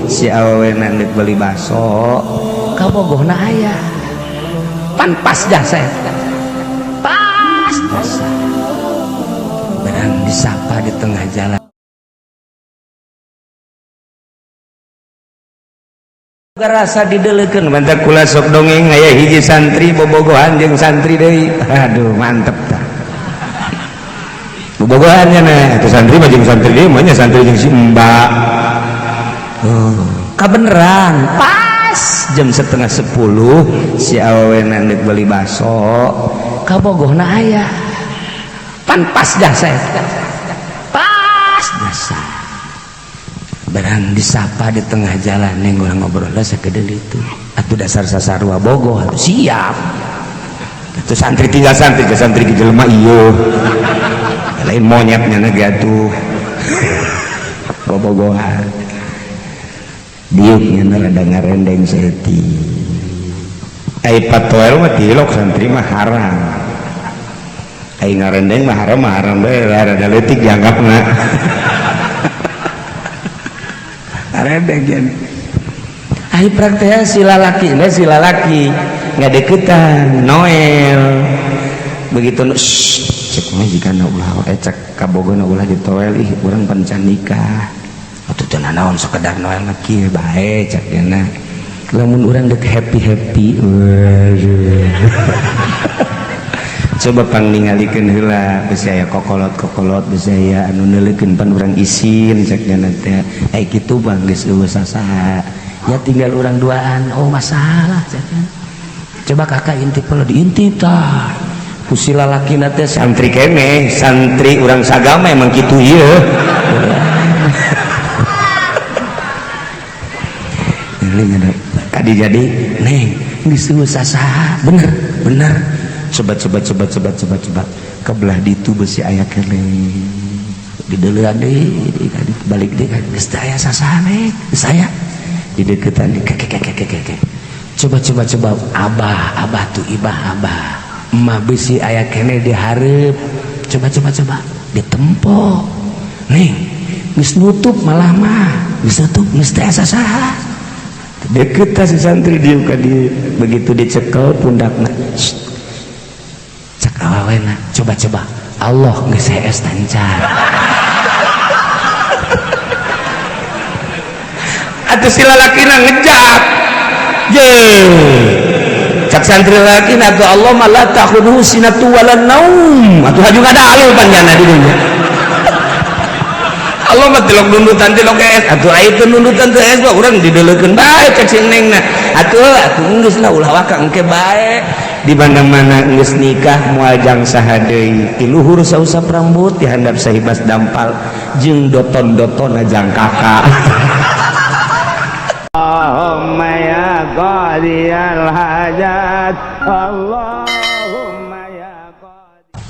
Si awewe ndek beli baso kabogohna aya pan pas jasa pas jasa barang disapa di tengah jalan rasa didelekeun mantap kula sok dongeng aya hiji santri bobogohan jeung santri deui aduh mantep tah bobogohannya nah itu santri mah jeung santri deui mah nya santri jeung si mbak. Oh, kabeneran pas jam 9:30 si awewe ndek beli baso kabogohna aya pan pas jasa pas jasa barang disapa di tengah jalan neng urang ngobrol lah sakedeul itu atuh dasar sasarua bogoh atuh siap atuh santri tinggal santri ke santri ke jelema ieu lain monyetnya na ge atuh bobogohan diuknya rada ngarendeng saeutik ai patoel mah tilok santri mah haram ai ngarendeng mah haram mah haram bae rada leutik dianggapna ngarendeng yen ai praktek si lalaki na si lalaki ngadeukeutan Noel begitu cek mah jigana ulah cek kabogona ulah ditoel ih urang pan can nikah atuh teu nanaon sekedar Noel mah kieu bae cek dina lamun urang deuk happy-happy coba pang ningalikeun heula bisi aya kokolot-kokolot bisi aya anu neuleukeun pan urang isin cek dina teh ai kitu bang geus eueuh sasaha ya tinggal urang duaan oh masalah cek coba kakak intip heula diintip tah ku si lalakina teh santri keneh santri urang sagama emang kitu ieu tadi jadi neng geus eueuh sasaha bener bener coba coba coba coba coba coba kebelah ditu besi aya keneh dideulean deui balik deui geus teu aya sasaha neng geus aya dideukeutan deui keke coba coba coba abah abah tuh ibah abah emak besi aya keneh dihareup coba coba coba ditempo neng geus nutup malah mah geus nutup geus teu aya sasaha deket si santri dieu ka dieu begitu dicekel pundakna cak awewena coba coba Allah geus hees tancar atuh si lalakina ngejak ye cak santri lalakina atuh Allah mah la ta'khudhuhu sinatu wala naum atuh haju ngadalil panjana di dunya Allah mah tilok nundutan tilok es atuh aya teu nundutan teu es mah urang dideulekeun bae cek si nengna atuh atuh geus lah ulah waka engke bae di mana-mana geus nikah moal jang saha deui ti luhur sausap rambut di handap sahibas dampal jeung doton-dotonna jang kakak. Allahumma ya qadiyal hajat Allahumma ya qadi.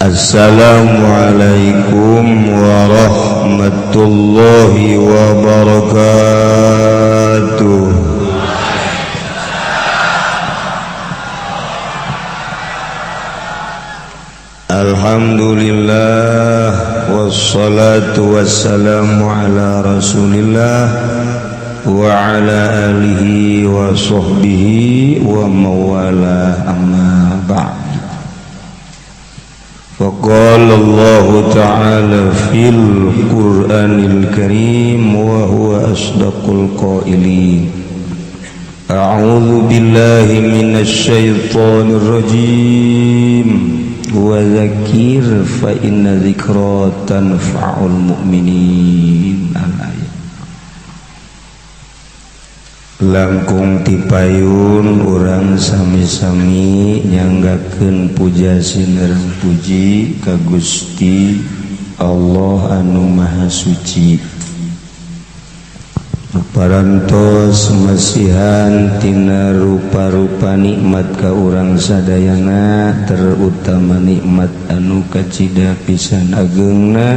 Assalamualaikum warahmatullahi wabarakatuh. Alhamdulillah wassalatu wassalamu ala rasulillah wa ala alihi wa sahbihi wa mawala amma ba'd. فقال الله تعالى في القرآن الكريم وهو أصدق القائلين أعوذ بالله من الشيطان الرجيم وذكر فإن ذكرى تنفع المؤمنين. الآية. Langkung tipayun urang sami-sami nyanggakeun puja sinerang puji ka Gusti Allah anu Maha Suci. Parantos masihan tina rupa-rupa nikmat ka urang sadayana, terutama nikmat anu kacida pisan ageungna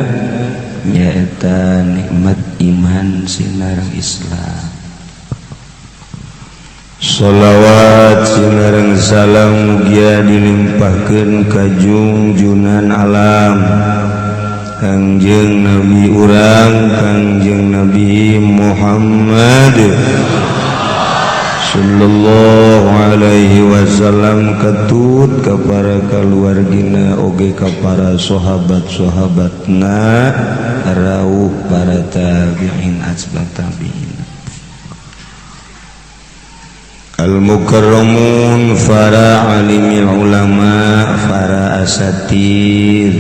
nyaeta nikmat iman sinareng Islam. Sholawat sinareng salam mugia dilimpahkeun ka junjunan alam Kangjeng Nabi urang Kangjeng Nabi Muhammad sallallahu alaihi wasallam ketut ka para keluargina oge ka para sahabat-sahabatna rauh para tabi'in atba tabi'in al-mukarramun para alimil ulama para asatid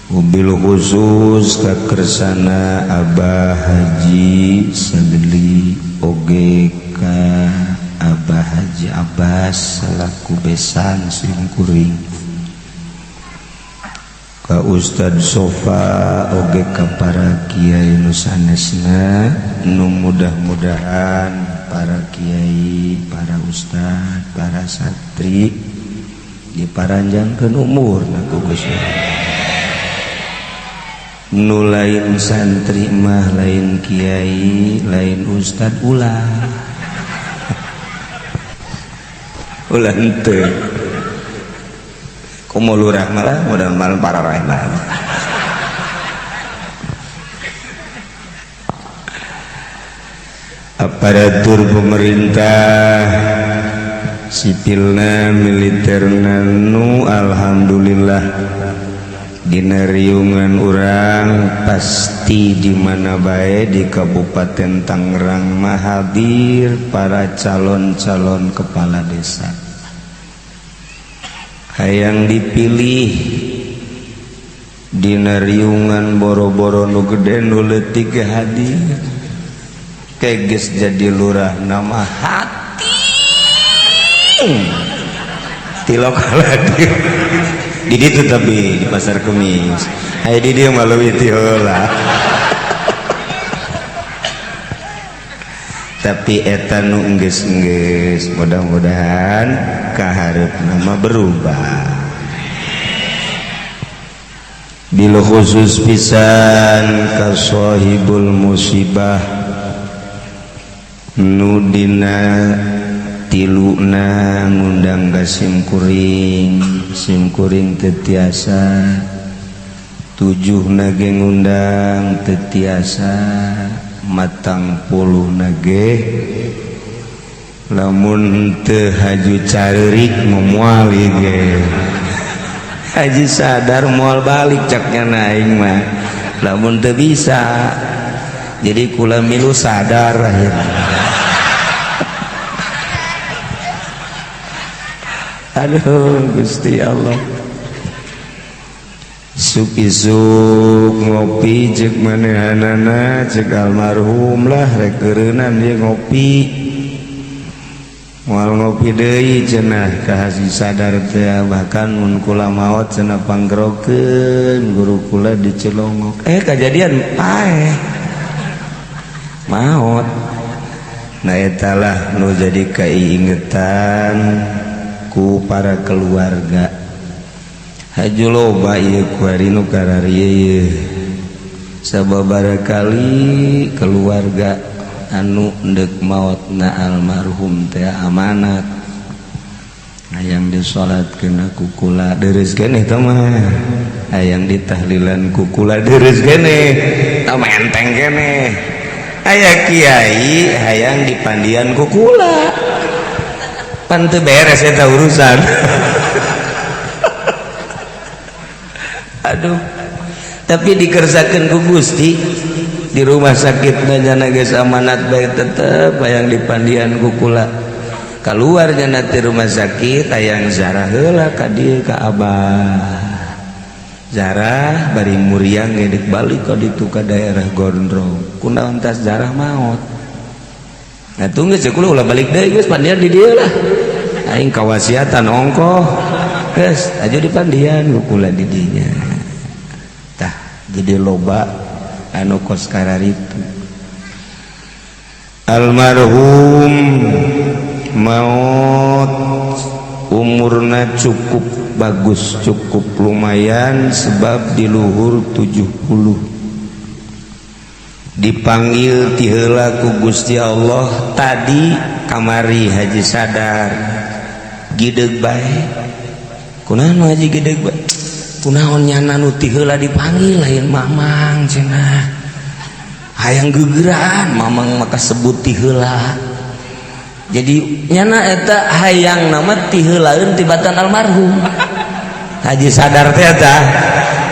wabil khusus kakersana Abah Haji Sadli oge ka Abah Haji Abbas selaku besan simkuring ka Ustad Sofa oge ka para kiai nu sanesna nu mudah-mudahan para kiai, para ustad, para santri diparanjangkeun umurna ku Gusti. Nu lain santri mah lain kiai, lain ustad ulah. Ulah henteu. Komo lurah malah mudah-mudahan para rahmah. Aparatur pemerintah sipilna militerna nu alhamdulillah dina riungan urang pasti di mana bae di Kabupaten Tangerang mah hadir para calon-calon kepala desa. Hayang dipilih dina riungan boro-boro nu gede nu leutik hadir. Keges jadi lurah nama hati tilok hadir di ditu tapi di pasar kemis aya di dieu mah leuwih ti heula. Tapi eta nu enggeus-enggeus mudah-mudahan kahareupna mah berubah. Bil khusus pisan ka sahibul musibah nu dina tiluna ngundang ka simkuring, simkuring teu tiasa, tujuhna ge ngundang teu tiasa, matang puluhna ge lamun teu haju careurik moal ieu ge. Haji sadar moal balik caknya aing mah lamun teu bisa. Jadi kula milu sadar akhirnya. Aduh Gusti Allah. Isuk-isuk ngopi cek manehanana cek almarhum lah rek eureunnan ieu ngopi. Moal ngopi deui cenah ka Haji sadar teh bahkan mun kula maot cenah panggerokeun guru kula dicelongok. Kajadian paeh. Maot. Nah eta lah nu jadi keingetan ku para keluarga. Haju loba ieu kuari nu kararieu ieu. Sababaraha kali keluarga anu endek maotna almarhum teh amanat. Hayang disolatkeun ku kula dereus keneh teh mah. Hayang ditahlilan ku kula dereus keneh. Tah menteng keneh. Aya kiai hayang dipandian ku kula. Pan teu beres eta urusan. Aduh, tapi dikersakeun ku Gusti di rumah sakit jana geus amanat bae tetep hayang dipandian ku kula. Kaluar jana ti rumah sakit hayang zarah heula ka dieu ka Abah. Zarah bari muriang ge deuk balik ka ditu ka daerah Gondrong. Kunaon tas zarah maot. Nah tunggu cek kula ulah balik deui geus pandian di dieu lah. Aing kawasiatan ongkoh. Geus aju dipandian ku kula di dinya. Tah jadi loba anu kos kararitu. Almarhum maot umurna cukup bagus, cukup lumayan sebab di luhur 70. Dipanggil ti heula ku Gusti Allah tadi kamari Haji sadar gideug bae. Kunaon Haji gideug bae? Kunaon nyana nu ti heula dipanggil lain mamang cenah. Hayang gegeraan mamang maka sebut ti heula. Jadi nyana eta hayang nama ti heulaeun tibatan almarhum. Haji Sadar teh eta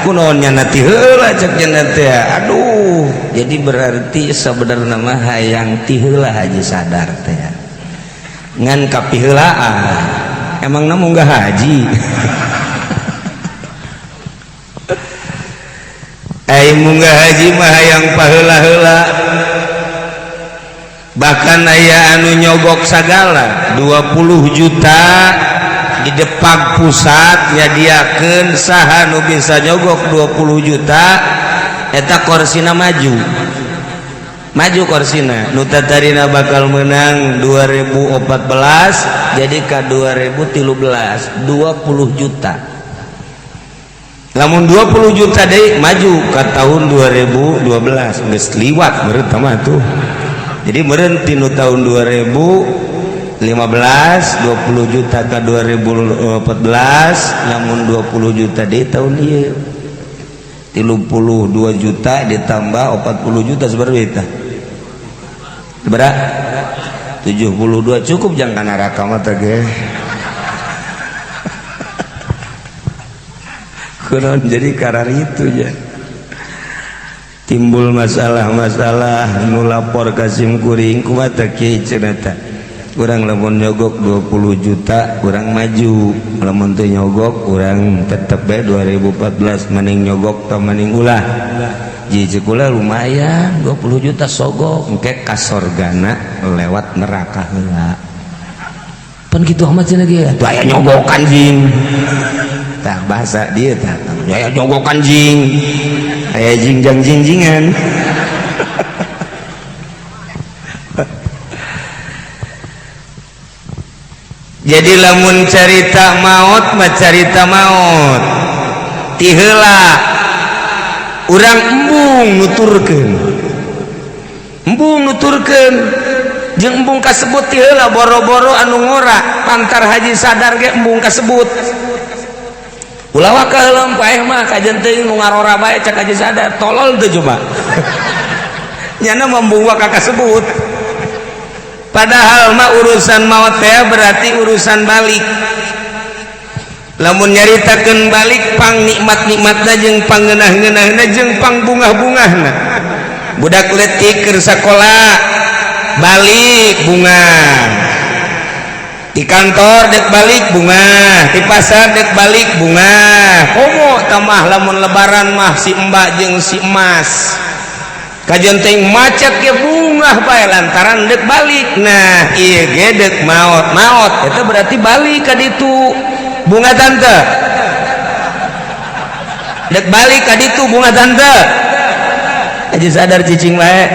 kunaon nyana ti heula cek nyana teh. Aduh, jadi berarti sebenarnya mah hayang ti heula Haji Sadar teh. Ngan kapiheulaan. Emangna munggah haji. Ai munggah haji mah hayang paheula-heula. Bahkan aya anu nyogok sagala 20 juta di Depag pusat nyadiakeun saha nu bisa nyogok 20 juta eta korsina maju. Maju korsina nu tatarina bakal menang 2014 jadi ka 2013 20 juta. Lamun 20 juta deui maju ka tahun 2012 geus liwat meureun mah tuh. Jadi meureun tinu tahun 2015 20 juta ka 2014 lamun 20 juta deui tahun ieu 32 juta ditambah 40 juta sabaraha eta? Sabaraha? 72 cukup jang ka neraka mah teh ge. Kunaon jadi karar itu ya. Timbul masalah-masalah nu lapor ka sim kuring kumaha teh kieu cenah teh. Urang lamun nyogok 20 juta urang maju, lamun teu nyogok urang tetep bae 2014 mending nyogok tah mending ulah. Ji ceuk ulah lumayan 20 juta sogok engke ka sorgana lewat neraka heula. Pan kitu amat cenah ge atuh aya nyogokan jing. Tah bahasa dia tah aya nyogokan jing. Aya jingjang jingjingan. Jadi lamun carita maot mah carita maot ti heula urang embung nuturkeun. Embung nuturkeun jeung embung kasebut ti heula boro-boro anu ngora pantar Haji Sadar ge embung kasebut. Ulah waka heula paeh mah kajen teuing nu ngarora bae cek Haji Sadar tolol teu coba. Nyana embung waka kasebut. Padahal mah urusan maut teh berarti urusan balik. Lamun nyaritakeun balik pang nikmat-nikmatna jeung pangeunah-ngeunahna jeung pang bungah-bungahna. Budak leutik keur sakola balik bunga. Di kantor dek balik bunga, di pasar dek balik bunga. Komo tamah lamun lebaran mah si mbak jeung si emas. Kajian teh macet ke bungah bae lantaran dek balik. Nah, ieu ge dek maot. Maot eta berarti balik ka ditu. Bunga tante. Dek balik ka ditu bunga tante. Haji Sadar cicing bae.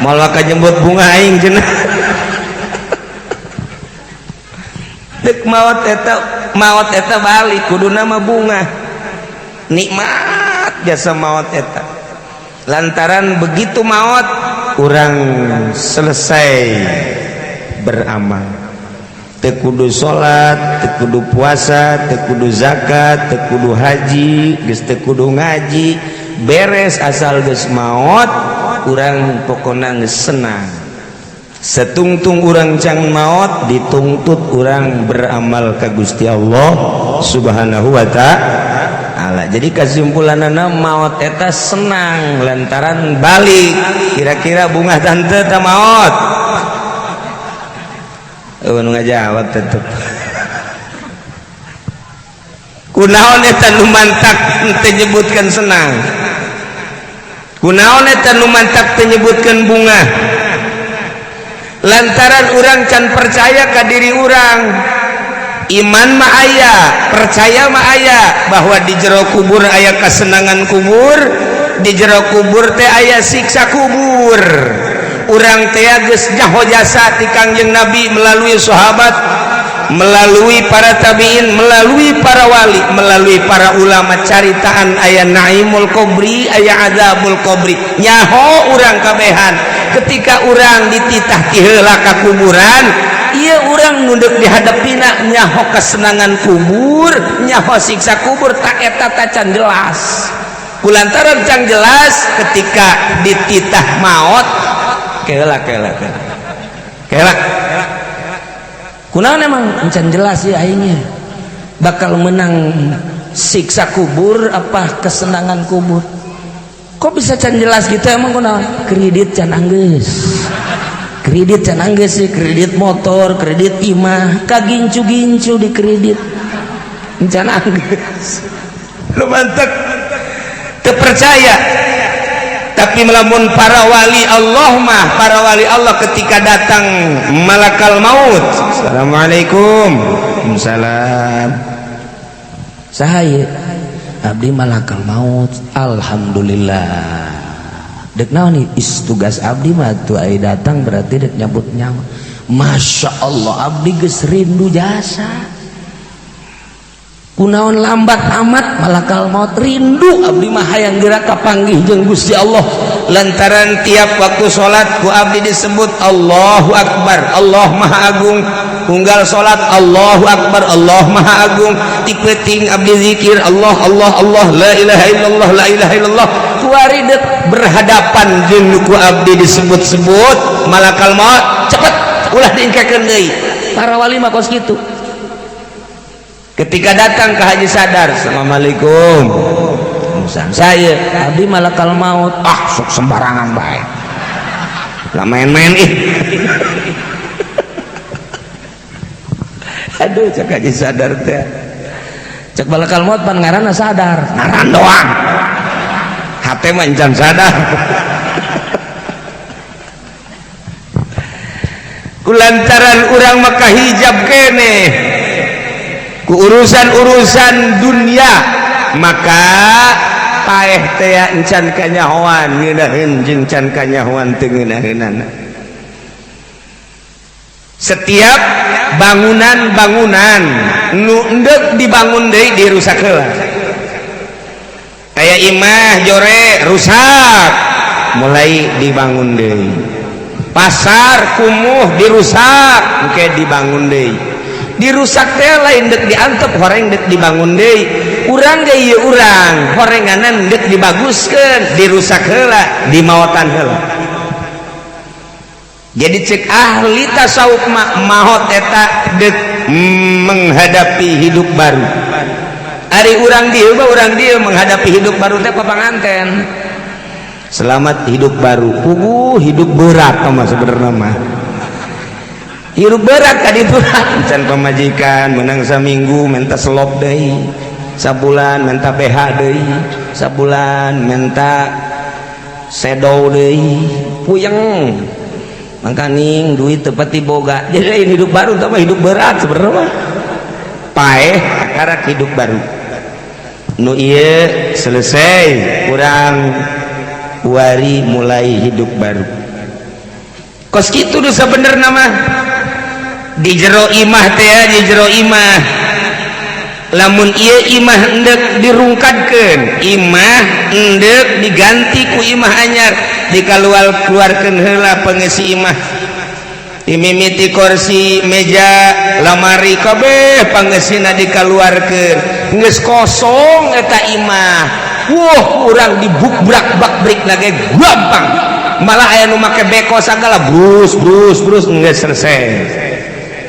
Moal ka jemput bunga aing cenah. Dek maot eta balik kuduna mah bunga. Nikmat jasa maot eta. Lantaran begitu maot urang selesai beramal. Teu kudu salat, teu kudu puasa, teu kudu zakat, teu kudu haji, geus teu kudu ngaji, beres asal geus maot urang pokona geus senang. Setungtung urang can maot dituntut urang beramal ka Gusti Allah Subhanahu wa ta'ala. Jadi kesimpulanana maot eta senang lantaran balik. Kira-kira bunga tante ta maot? Eueuh nu ngajawab tetep. Kunaon eta nu mantak teu nyebutkeun senang? Kunaon eta nu mantak teu nyebutkeun bunga? Lantaran urang can percaya ka diri urang. Iman mah aya, percaya mah aya bahwa di jero kubur aya kesenangan kubur, di jero kubur teh aya siksa kubur. Urang teh geus nyaho jasa ti Kangjeng Nabi melalui sahabat, melalui para tabiin, melalui para wali, melalui para ulama caritaan aya naimul kubri, aya azabul kubri. Nyaho urang kabehan ketika urang dititah ti heula ka kuburan, Ieu urang nu deuk dihadepina nyaho kesenangan kubur, nyaho siksa kubur, tak eta tacan jelas. Kulantaran can jelas ketika dititah maot, kela kela kela kela kunaon emang encan jelas ya aingnya bakal menang siksa kubur apa kesenangan kubur. Kok bisa can jelas gitu emang kunaon? Kredit can anggeus, kredit can anggeus sih, kredit motor, kredit imah, kagincu-gincu di kredit encan anggeus. Lu mantep percaya. Tapi melamun para wali Allah mah, para wali Allah ketika datang malakal maut, assalamualaikum. Waalaikumsalam. Saha? Abdi malakal maut. Alhamdulillah. Dek naon nih? Is tugas abdi mah tuh ai datang berarti dek nyabut nyawa. Masya Allah, abdi geus rindu jasa. Kunaon lambat amat malakal maut? Rindu abdi mah, hayang geura kapanggih jeung Gusti Allah. Lantaran tiap waktu salat ku abdi disebut Allahu Akbar, Allah Maha Agung. Unggal salat Allahu Akbar, Allah Maha Agung. Ti peuting abdi zikir Allah, Allah, Allah, la ilaha illallah, la ilaha illallah. Kuari dek berhadapan jeung ku abdi disebut-sebut malakal maut, cepet ulah diingkekeun deui. Para wali mah kos kitu. Ketika datang ke Haji Sadar, assalamualaikum. Saya abdi malakal maut. Ah, sok sembarangan bae lah, main-main ih. Aduh, cek Haji Sadar teh. Cek malakal maut, pan ngaranna sadar. Ngaran doang, hate mah encan sadar. Kulantaran urang maka hijab kene ku urusan-urusan dunia, maka paeh teh encan kanyahoan ngeunaheun jeung can kanyahoan teu ngeunaheunana. Setiap bangunan-bangunan nu endek dibangun deui dirusak heula. Aya imah jore rusak, mulai dibangun deui. Pasar kumuh dirusak, engke dibangun deui. Dirusak teh lain dek diantep, horeng dek dibangun deui. Urang ge ieu urang horenganan dek dibaguskeun, dirusak heula, dimaotan heula. Jadi cek ahli tasawuf mah maot eta dek menghadapi hidup baru. Ari urang dieu mah, urang dieu menghadapi hidup baru teh papanganten. Selamat hidup baru. Puguh hidup berat mah sebenarnya mah. Hidup berat tadi itu can pamajikan menang saminggu minta selop deui, sabulan minta BH deui, sabulan minta sedow deui, puyeng. Mangkaning duit teu pati boga. Jadi lain hidup baru tapi hidup berat sebenarnya mah. Paeh karak hidup baru. Nu ieu selesai, urang wari mulai hidup baru. Kos kitu nu sabenerna mah. Di jero imah teh, di jero imah lamun ieu imah endek dirungkadkeun, imah endek diganti ku imah anyar, dikaluar keluarkeun heula pengisi imah, dimimiti kursi, meja, lamari, kabeh pangesina dikaluarkeun, geus kosong eta imah. Wah, urang dibukbrak bakbrik lagi gampang, malah aya nu make beko sagala, brus brus brus, geus selesai.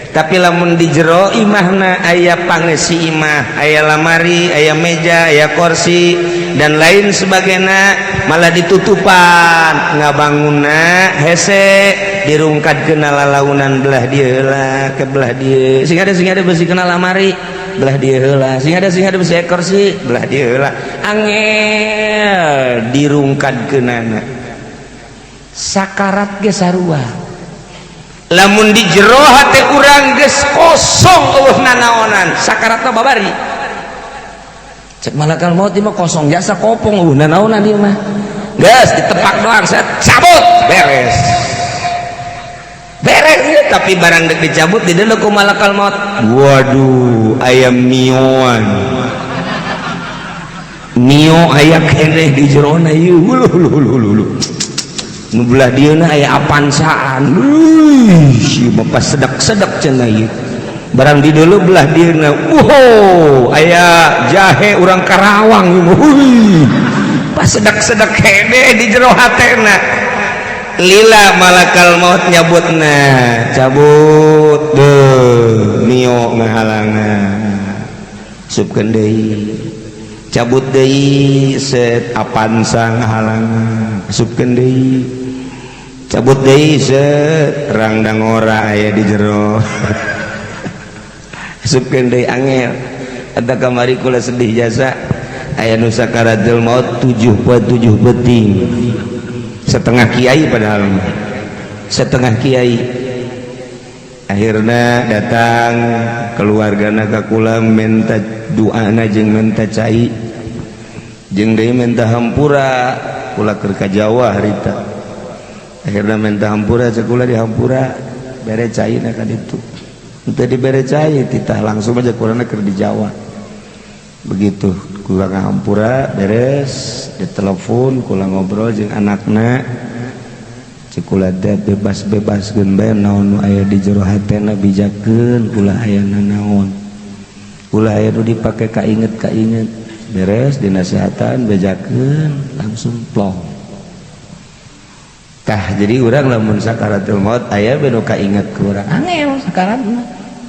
Tapi lamun di jero imahna aya pangesi imah, aya lamari, aya meja, aya kursi dan lain sebagainya, malah ditutupan ngabangunna hese, dirungkadkeun lalaunan belah dieu heula ke belah dieu, sing ada besi kena lamari belah dieu heula, sing ada besi kursi belah dieu heula, angel dirungkadkeunana. Sakarat ge sarua. Lamun di jero hate urang geus kosong eueuh nanaonan, sakaratna babari. Cek malakal maut ieu mah kosong jasa kopong eueuh nanaonan ieu mah. Geus ditepak doang, set cabut, beres. Beres ya, tapi barang dek dicabut di deuleu ku malakal maut. Waduh, aya mioan. Mio aya keneh di jerona ieu. Hulu hulu hulu hulu. Nu belah dieuna aya Avanzaan. Wih, ieu mah pas sedak-sedak cenah ieu. Barang di dulu belah dieuna, wow, aya jahe urang Karawang ieu mah. Wih, pas sedak-sedak hede di jero hatena. Lila malakal maut nyabutna, cabut deh, mio ngahalangan. Supkeun deui. Cabut deui set Avanza ngahalangan. Supkeun deui. Cabut deui set rangdang ora aya di jero. Supkeun deui angel. Eta kamari kula sedih jasa aya nu sakaratul maut 7 poe 7 peuting. Setengah kiai padahal mah. Setengah kiai. Akhirna datang keluargana ka kula minta doana jeung minta cai. Jeung deui minta hampura kula keur ka Jawa harita. Akhirna minta hampura cek kula dihampura bere caina ka ditu. Henteu dibere cai titah langsung aja kulana keur di Jawa. Begitu kula ngahampura beres ditelepon kula ngobrol jeung anakna. Cek kula teh bebas-bebaskeun bae naon nu aya di jero hatena bijakeun ulah aya nanaon. Ulah aya nu dipake kainget-kainget. Beres dinasehatan bejakeun langsung plong. Tah jadi urang lamun sakaratul maut aya bae nu kainget ku urang. Angel sakarat mah.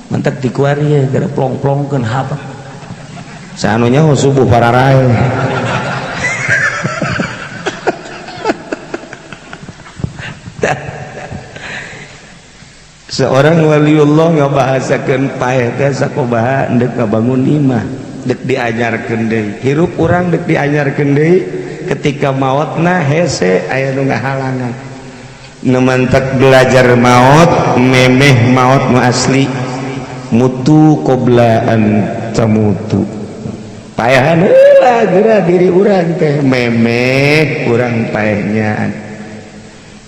Mentek dikuari ye gara plong-plongkeun hapa. Sanunya subuh pararae. Seorang waliullah ngabahasakeun paeh teh sakumaha deuk ngabangun imah, deuk diajarkeun deui. Hirup urang deuk diajarkeun deui ketika maotna hese aya nu ngahalangan. Nu mantak belajar maot, memeh maot nu asli. Mutu qabla an tamutu. Paehan heula geura diri urang teh memeh urang paehnyaan.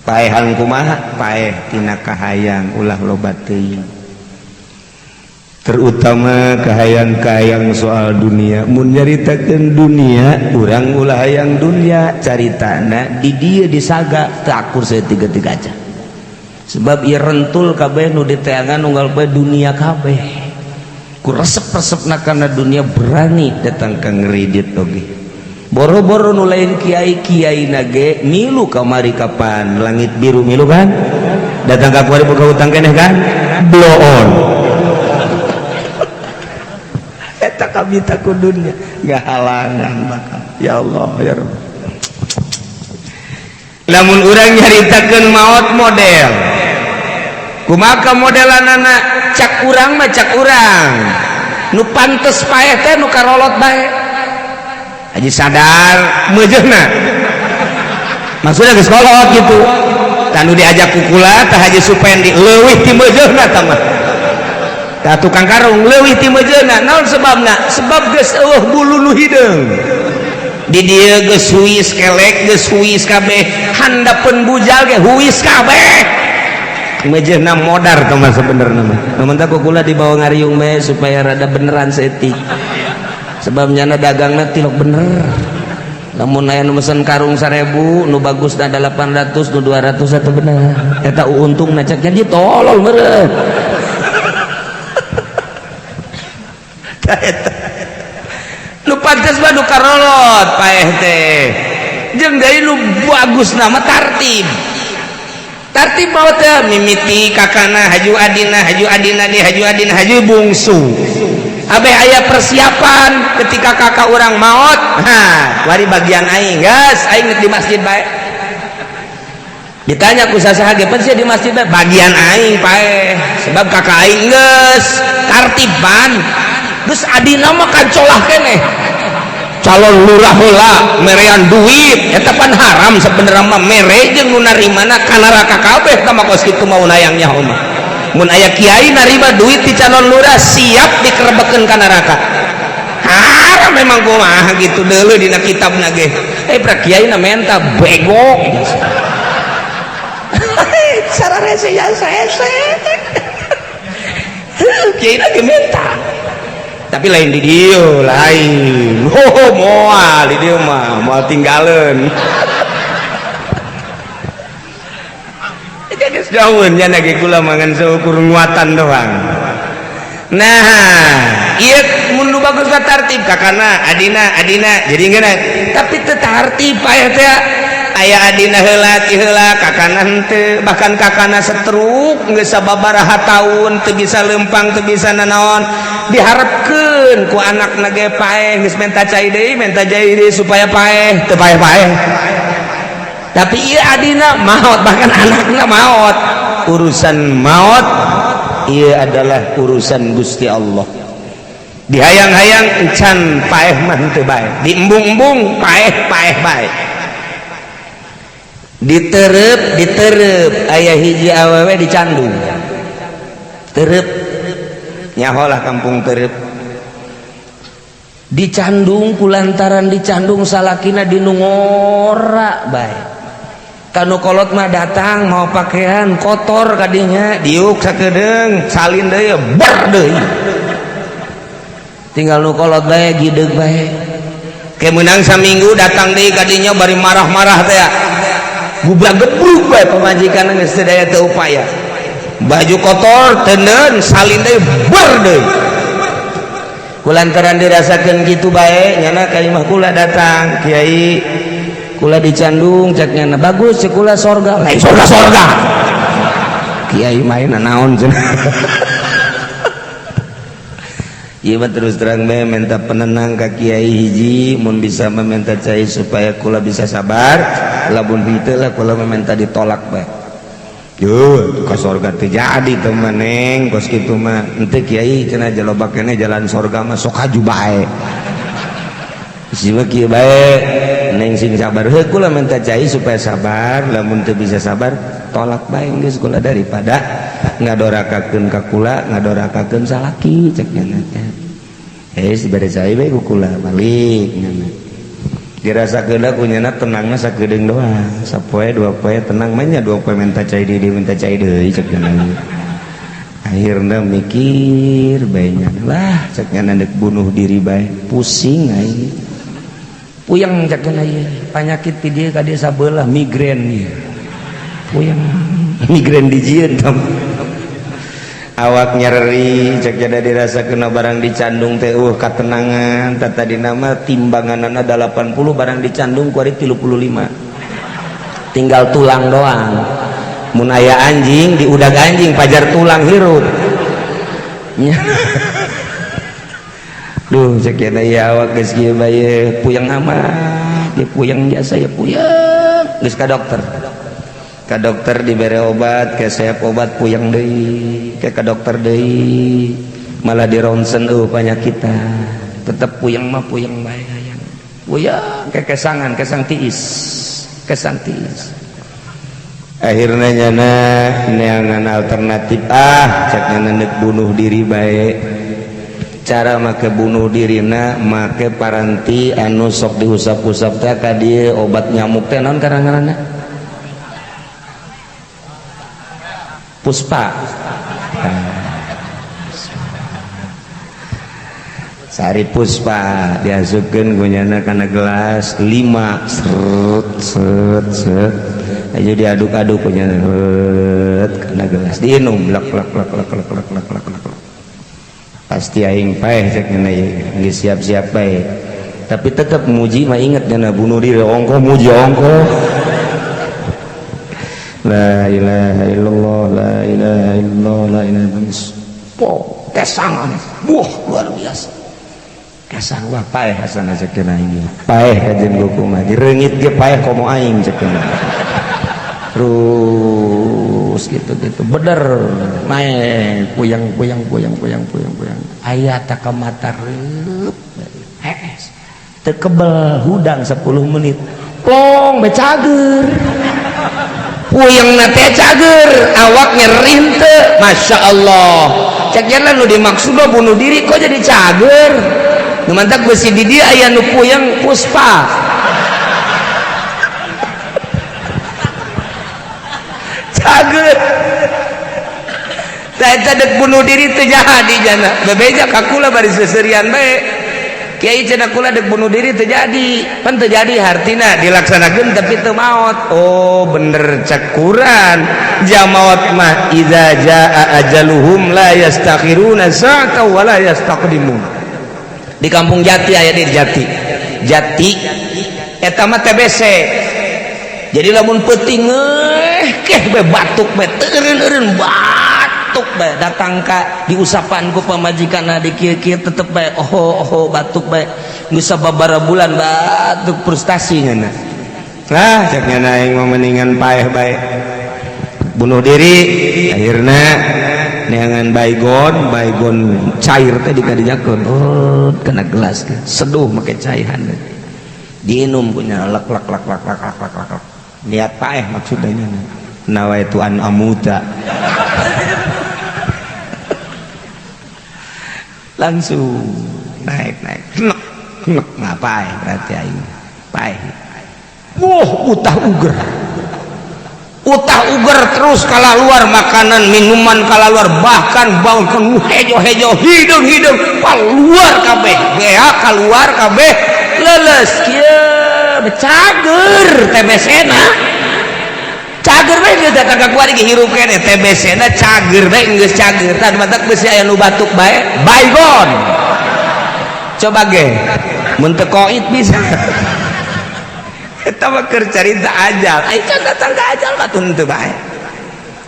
Paehan kumaha? Paeh tina kahayang ulah loba teuing. Terutama kahayang-kahayang soal dunia. Mun nyaritakeun dunia, urang ulah hayang dunia, caritana di dieu disaga teu akur saeutik-eutik aja. Sebab ieu rentul kabeh nu diteangan unggal poe dunia kabeh. Ku resep-resepna kana dunia berani datang ka ngeridit oge. Boro-boro nu lain kiai-kiai nage milu kamari kapan langit biru milu kan? Datang ka kuari boga hutang keneh kan? Blow on. Eta kami takut dunia ngahalangan bakal. Ya Allah ya Rabb. Lamun urang nyaritakeun maot model. Kumaha modelanana? Cak urang mah cak urang. Nu pantes paeh teh nu karolot bae. Haji sadar meujeuhna. Maksudnya geus kolot gitu. Tah nu diajak ku kula tah Haji Supendi leuwih ti meujeuhna tah mah. Tah tukang karung leuwih ti meujeuhna. Naon sebabna? Sebab geus eueuh bulu nu hideung. Di dieu geus huis kelek, geus huis kabeh, handapeun bujal ge huis kabeh. Meujeuhna modar tah mah sebenarna mah. Mun tah ku kula dibawa ngariung bae supaya rada beneran saeutik. Sebab nyana dagangna tilok bener. Lamun aya nu mesen karung 1000, nu bagusna 800, nu 200 eta bener. Eta untungna cek jadi tolol meureun. Nu pantes mah nu karolot paeh teh. Jeung deui nu bagusna mah tartib. Tartib mah teh mimiti kakana haju adina, haju adina di haju adina, haju bungsu. Abeh aya persiapan ketika kakak urang maot, ha, wari bagian aing, geus aing di masjid bae. Ditanya ku sasaha ge, "Pan sia di masjid bae?" Bagian aing paeh, sebab kakak aing geus tartiban. Geus adina mah kancolah keneh. Calon lurah heula merean duit, eta pan haram sebenarnya mah mere jeung nu narimana ka neraka kabeh tah mah kos kitu mau nayang nyaho mah. Mun aya kiai narima duit di calon lurah siap dikerebekeun ka neraka. Haram memang kumaha gitu deuleu dina kitabna ge. Pra kiai na menta bego. Sararese ya saese. Kiai na ge menta. Tapi lain di dieu lain. Oh, moal di dieu mah moal tinggaleun. Jauhun nya lagi kula mangan seukur nguatan doang. Nah, ieu mun nu bagus mah tartib kakana, adina, adina jadi ngeunah. Tapi teu tartib aya teh aya adina heula ti heula kakana henteu, bahkan kakana setruk geus sababaraha taun teu bisa lempang, teu bisa nanaon, diharapkeun ku anakna ge paeh geus menta cai deui supaya paeh, teu paeh-paeh. Tapi ieu adina maot, bahkan anakna maot. Urusan maot ieu adalah urusan Gusti Allah. Dihayang-hayang encan paeh mah henteu bae, diembung-embung paeh-paeh bae. Diterep diterep aya hiji awewe dicandung. Terep nyaholah kampung terep. Dicandung kulantaran dicandung salakina dinungora bae. Kanu kolot mah datang mau pakaian kotor kadinya diuk sakedeung salin deui ber deui. Tinggal nu kolot bae gideug bae. Ke meunang saminggu datang deui kadinya bari marah-marah teh. Gubrak gebruk bae pamajikan geus teu daya teu upaya. Baju kotor teuneun salin deui ber deui. Kulantaran dirasakeun kitu bae nyana ka imah kula datang kiai kula dicandung cek nyana bagus cek kula sorga lain sorga sorga kiai main naon cenah. Ieu mah terus terang bae minta penenang ka kiai hiji mun bisa meminta cai supaya kula bisa sabar, lamun henteu lah kula meminta ditolak bae. Yuh, ka sorga teu jadi teu mah neng kos kitu mah henteu kiai cenah jaloba keneh jalan sorga mah sok haju bae. Siwa kieu bae neng sing sabar heuh kula minta cai supaya sabar, lamun teu bisa sabar tolak bae geus kula daripada ngadorakakeun ka kula ngadorakakeun salaki cek nyana teh. Dibere cai bae ku kula balik nyana. Dirasakeun ku nyana tenangna sakedeung doang, sapoe dua poe tenang mah nya dua poe minta cai deui minta cai deui cek nyana. Akhirna mikir bae nyana lah cek nyana deuk bunuh diri bae pusing aing. Puyeng cek nyana ieu panyakit ti dieu ka dieu sabelah migrain ieu. Puyeng migrain dijieun tam. Awak nyeri cek jada dirasakeun barang dicandung teh katenangan tadi nama timbanganana 80 barang dicandung kuari 35 tinggal tulang doang. Mun aya anjing diudag anjing pajar tulang hirup. Duh cek jada ya awak geus kieu bae puyeng amat ya puyeng jasa ya puyeng geus ka dokter. Ka dokter dibere obat, ke seep obat puyeng deui, ke ka dokter deui, malah di ronsen panyakitan. Tetep puyeng mah puyeng bae hayang. Puyeng ke kesangan, kesang tiis, kesang tiis. Akhirna nyana neangan alternatif cek nyana deuk bunuh diri bae. Cara make bunuh dirina make paranti anu sok diusap-usap teh ka dieu obat nyamuk teh naon karang-ngaranna? Puspa. Sari puspa diasupkeun ku nyana kana gelas 5 seret set set aja diaduk-aduk ku nyana kana gelas diinum lek lek lek lek lek lek lek lek lek. Pasti aing paeh cek nyana ieu geus siap-siap bae. Tapi tetep muji mah inget nyana bunuh diri ongkoh muji ongkoh. La ilaha illallah, la ilaha illallah, la ilaha illallah. Kesangan, wah luar biasa. Kesang wah paeh hasana cek cenah ini. Paeh kajen goku mah direungit ge paeh komo aing cek cenah. Terus gitu-gitu beder naik puyeng puyeng puyeng puyeng puyeng puyeng. Aya takamata reup. Hees. Teu kebel hudang 10 menit. Plong becager. Puyeng na teh cager, awak nyeri henteu. Masya Allah. Cek jalan nu dimaksud bunuh diri kok jadi cager. Nu mantak besi di dieu aya nu puyeng puspa. Cager. Tah eta deuk bunuh diri teu jadi jana. Bebeja ka kula bari seuseurian bae. Kiai, cenah kula dek bunuh diri terjadi pan, terjadi hartina dilaksanakeun tapi teu maot. Oh, bener cek Quran, jamaot mah idza jaa ajaluhum la yastakhiruna sa'atan wa la yastaqdimun. Di Kampung Jati aya, di Jati Jati eta mah TBC. Jadi lamun peuting keh be batuk be teu eureun-eureun, batuk bae, datang ka diusapan ku pamajikan di kieu-kieu tetep bae, oh oh, batuk bae. Geus sababaraha bulan batuk, frustasi nya. Lah, cek nya, aing mah mendingan paeh bae, bunuh diri. Akhirnya neangan baygon, baygon cair teh dikadinyakeun, oh, kena gelas, seduh make caihan, diinum punya, lek lek lek lek lek lek lek lek, niat paeh maksudnya, nawaitu an amuta. Langsung naik naik, nek nek, ngapain berarti aing paeh. Wah, utah uger, utah uger terus kala luar, makanan minuman kala luar, bahkan bahkan hejo-hejo, hidung-hidung keluar kabeh, bea keluar kabeh, leles kieu, cager TBC na, cager bae. Geus datang ka kuari ge hirup keneh, TBC na cager bae, geus cager tan matak besi aya nu batuk bae baygon. Coba ge mun teu koit bisa. Eta mah keur carita ajal. Ai can datang ka ajal mah teu bae,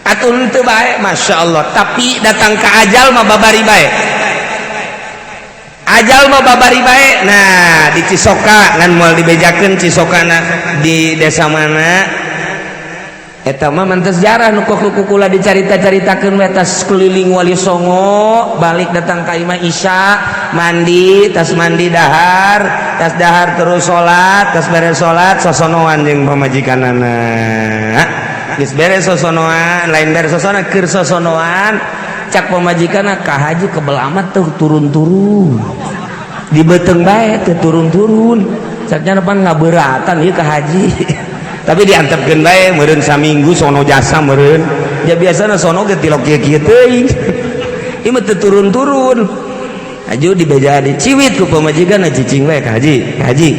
atuh teu bae, Masya Allah. Tapi datang ka ajal mah babari bae, ajal mah babari bae. Nah, di Cisoka ngan moal dibejakeun Cisokana di desa mana. Eta mah mantes sejarah nu kukula dicarita-caritakeun we. Tas keliling Wali Songo, balik datang ka imah Isya, mandi, tas mandi dahar, tas dahar terus salat, tas beres salat sosonoan jeung pamajikanana. Geus beres sosonoan, lain beres sosonoan, keur sosonoan, cak pamajikanna, "Ka haji kebel amat tuh turun-turun di beuteung bae teu turun-turun." Caknya pan ngabeuratan ieu ka haji, Tapi diantepkeun bae meureun saminggu sono jasa meureun. Ya biasana sono ge tilok kieu-kieu teuing, ieu mah teu turun-turun. Aju dibeja, diciwit ku pamajikan, cicing bae, "Ka haji, ka haji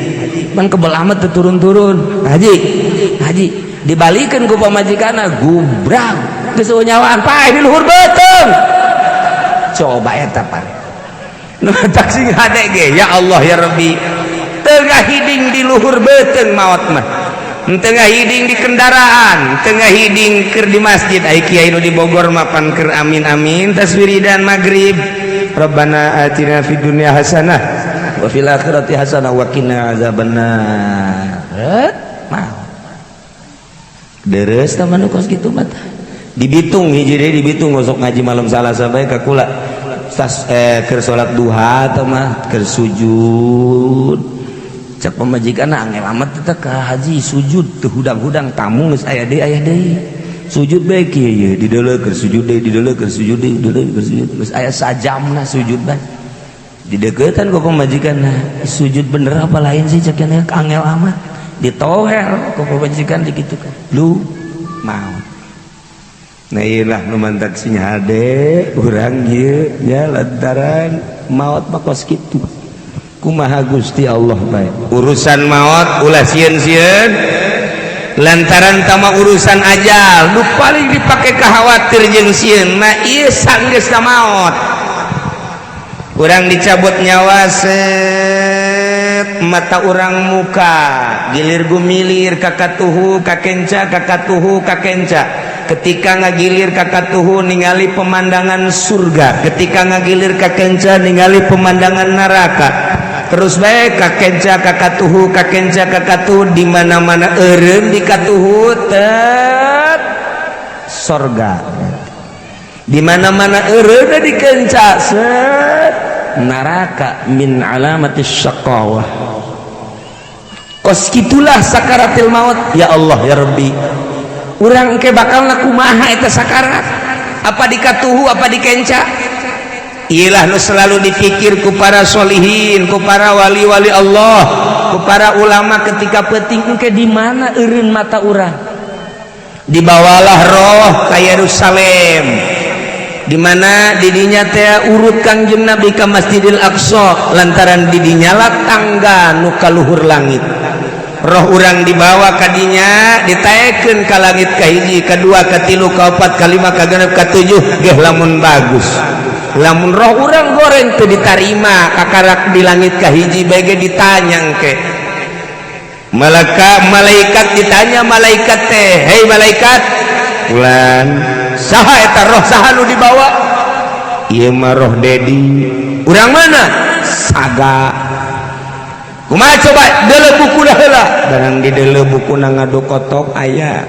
pan kebel amat teu turun-turun, ka haji, ka haji." Dibalikeun ku pamajikanna, gubrak, geus nyawaan, paeh di luhur beuteung. Coba eta pan Nu tak sing hade ge, ya Allah ya Rabbi, tengah hiding di luhur beuteung maot mah, tengah hiding di kendaraan, tengah hiding keur di masjid. Ai kiai nu di Bogor mapan keur amin amin, tas wiridan maghrib, Rabbana atina fid dunya hasanah wa fil akhirati hasanah wa qina azabannar. Mah deres teman nu kos kitu mah. Di Bitung hiji deui, di Bitung osok ngaji malam Salasa bae ka kula. Tas keur salat duha teh mah keur sujud, cek pamajikan, "Angel amat teh ka haji sujud teu hudang-hudang, tamu geus aya deui, aya deui." Sujud bae kieu ye, di deuleu keur sujud deui, di deuleu keur sujud deui, di deuleu keur sujud, geus aya sajamna sujud bae. Dideukeutan ku pamajikan, "Nah, sujud bener apa lain sih?" Cek, "Angel amat." Ditoher ku pamajikan, digitukan, lu mau. Nah, iyalah nu mantak sing hade urang ieu nya, lantaran maot mah kos kitu. Kumaha Gusti Allah bae urusan maot, ulah sieun-sieun, lantaran tama urusan ajal nu paling dipake khawatir jeung sieun mah ieu sanggeusna maot. Urang dicabut nyawa, set, mata urang muka, gilir gumilir kakatuhu kakenca, kakatuhu kakenca. Ketika ngagilir kakatuhu ningali pemandangan surga, ketika ngagilir kakenca ningali pemandangan neraka. Terus baik kakenca kakatuhu, kakenca kakatuhu, di mana-mana eureun di katuhu tet sorga, di mana-mana eureun di kenca set neraka, min alamatis syaqawah. Kos kitulah sakaratil maut. Ya Allah ya Rabbi, urang ke bakal kumaha eta sakarat, apa dikatuhu apa dikenca? Ilah nu selalu dipikir ku para solihin, ku para wali-wali Allah, ku para ulama ketika penting engke di mana eureun mata urang. Dibawalah roh ke Yerusalem. Di mana didinya teh urut Kangjeng Nabi ka Masjidil Aqsa, lantaran didinya lah tangga nu ka luhur langit. Roh urang dibawa kadinya, ditaekeun ka langit kahiji, kadua, katilu, kaopat, kalima, kagenep, katujuh. Geh lamun bagus, lamun roh urang goreng teu ditarima, kakarak di langit kahiji bae ge ditanya ke malaka malaikat. Ditanya malaikat teh, "Hei malaikat fulan, saha eta roh? Saha nu dibawa?" "Ieu mah roh Dedi." "Urang mana?" "Saga." "Kumaha? Coba deuleu buku heula." Barang di deuleu buku na, ngadu kotok aya,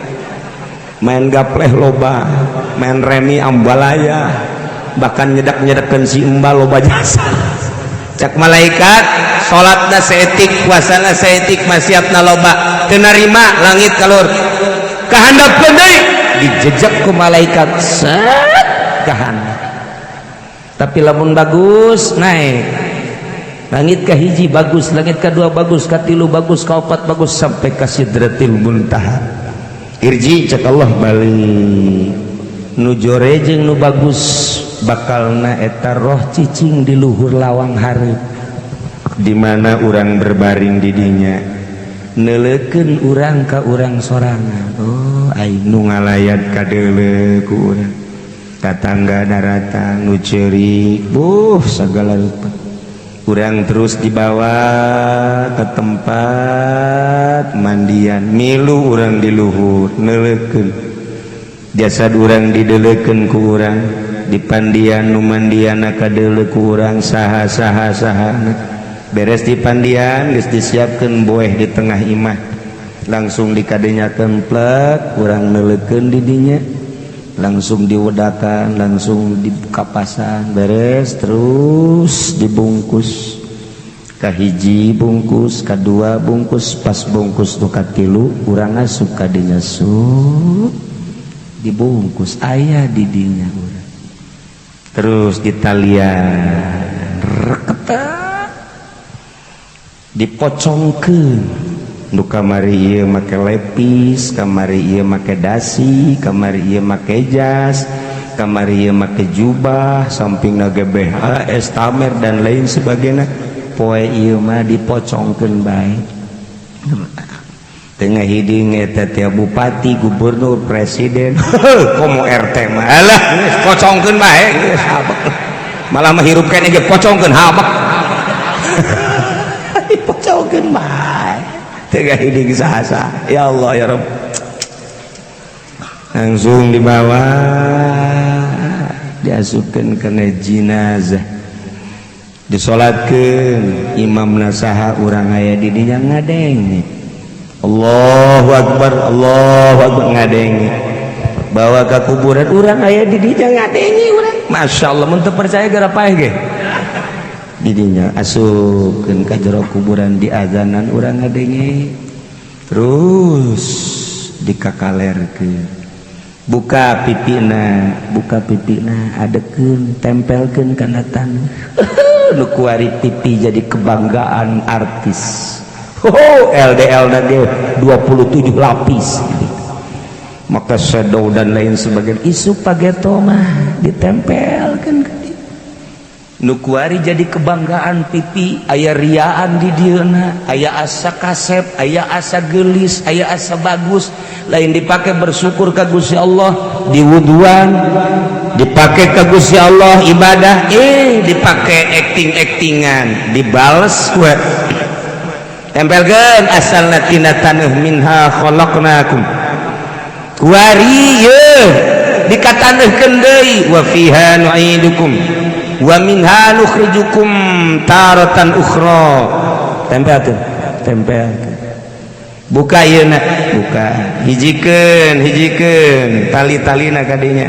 main gapleh loba, main remi ambalaya, bahkan nyedak-nyedakeun si embal loba jasa. Cak malaikat, "Salatna saeutik, puasana saeutik, maksiatna loba, teu narima langit kalur." Kahandapkeun deui, dijejak ku malaikat set kahandap. Tapi lamun bagus, naik langit ke hiji bagus, langit kedua bagus, katilu bagus, kaopat bagus, sampai ka Sidratil Muntaha. "Irji," cek Allah, "balik." Nu jore jeung nu bagus bakalna eta roh cicing di luhur lawang hareup, di mana urang berbaring di dinya, neuleukeun urang ka urang sorangan. Oh, aing nu ngalayat kadeuleu ku urang, tatangga daratang, nu ceurik, buh, sagala rupa. Urang terus dibawa ke tempat mandian, milu urang di luhur, neuleukeun jasad urang, dideleukeun ku urang di pandian. Nu mandian kadeuleu ku urang saha saha saha. Beres di pandian, geus disiapkeun boeh di tengah imah, langsung dikadenyakeun plek, urang neuleukeun di dinya, langsung diwedakan, langsung dikapasan. Beres, terus dibungkus, kahiji bungkus, kedua bungkus, pas bungkus nu katilu, urang asup ka dinya, sup dibungkus, aya di dinya urang, terus ditalian reketak, dipocongkeun. Nu kamari ieu make lepis, kamari ieu make dasi, kamari ieu make jas, kamari ieu make jubah, sampingna GBH, estamer, dan lain sebagainya. Poe ieu mah dipocongkeun bae tengah hiding eta tiap bupati, gubernur, presiden, komo RT mah. Alah, pocongkeun bae geus habek. Malah mah hirup keneh ge pocongkeun, habek, dipocongkeun bae tengah hiding saha. Ya Allah, ya Rabb. Langsung dibawa, diasupkeun kana jenazah, disolatkeun. Imam nasaha, urang aya di dinya ngadenge, Allahu Akbar, Allahu Akbar, ngadenge. Bawa ke kuburan, urang aya di dinya ngadenge urang. Masya Allah, mun teu percaya gara paeh ge di dinya. Asupkeun ka jero kuburan, di azanan, urang ngadenge. Terus dikakalerkeun, buka pipina, buka pipina, adekeun, tempelkeun kana taneuh. Nu kuari pipi jadi kebanggaan artis. Oh, LDL na ge 27 lapis, maka shadow dan lain sebagainya. Isu pageto mah ditempelkan ke dieu. Nu kuari jadi kebanggaan pipi, aya riaan di dieuna, aya asa kasep, aya asa gelis, aya asa bagus. Lain dipakai bersyukur ka Gusti Allah, diwuduan, dipakai ke Gusti Allah ibadah, eh dipakai acting-actingan. Dibales we, tempelkeun, asalna tina taneuh, minha khalaqnakum. Kuari ye dikataneuhkeun deui, wa fiha nu'idukum wa minha nukhrijukum taratan ukhra. Tempel tuh, tempel, buka ieu na, buka, hijikeun, hijikeun tali-talina kadinya,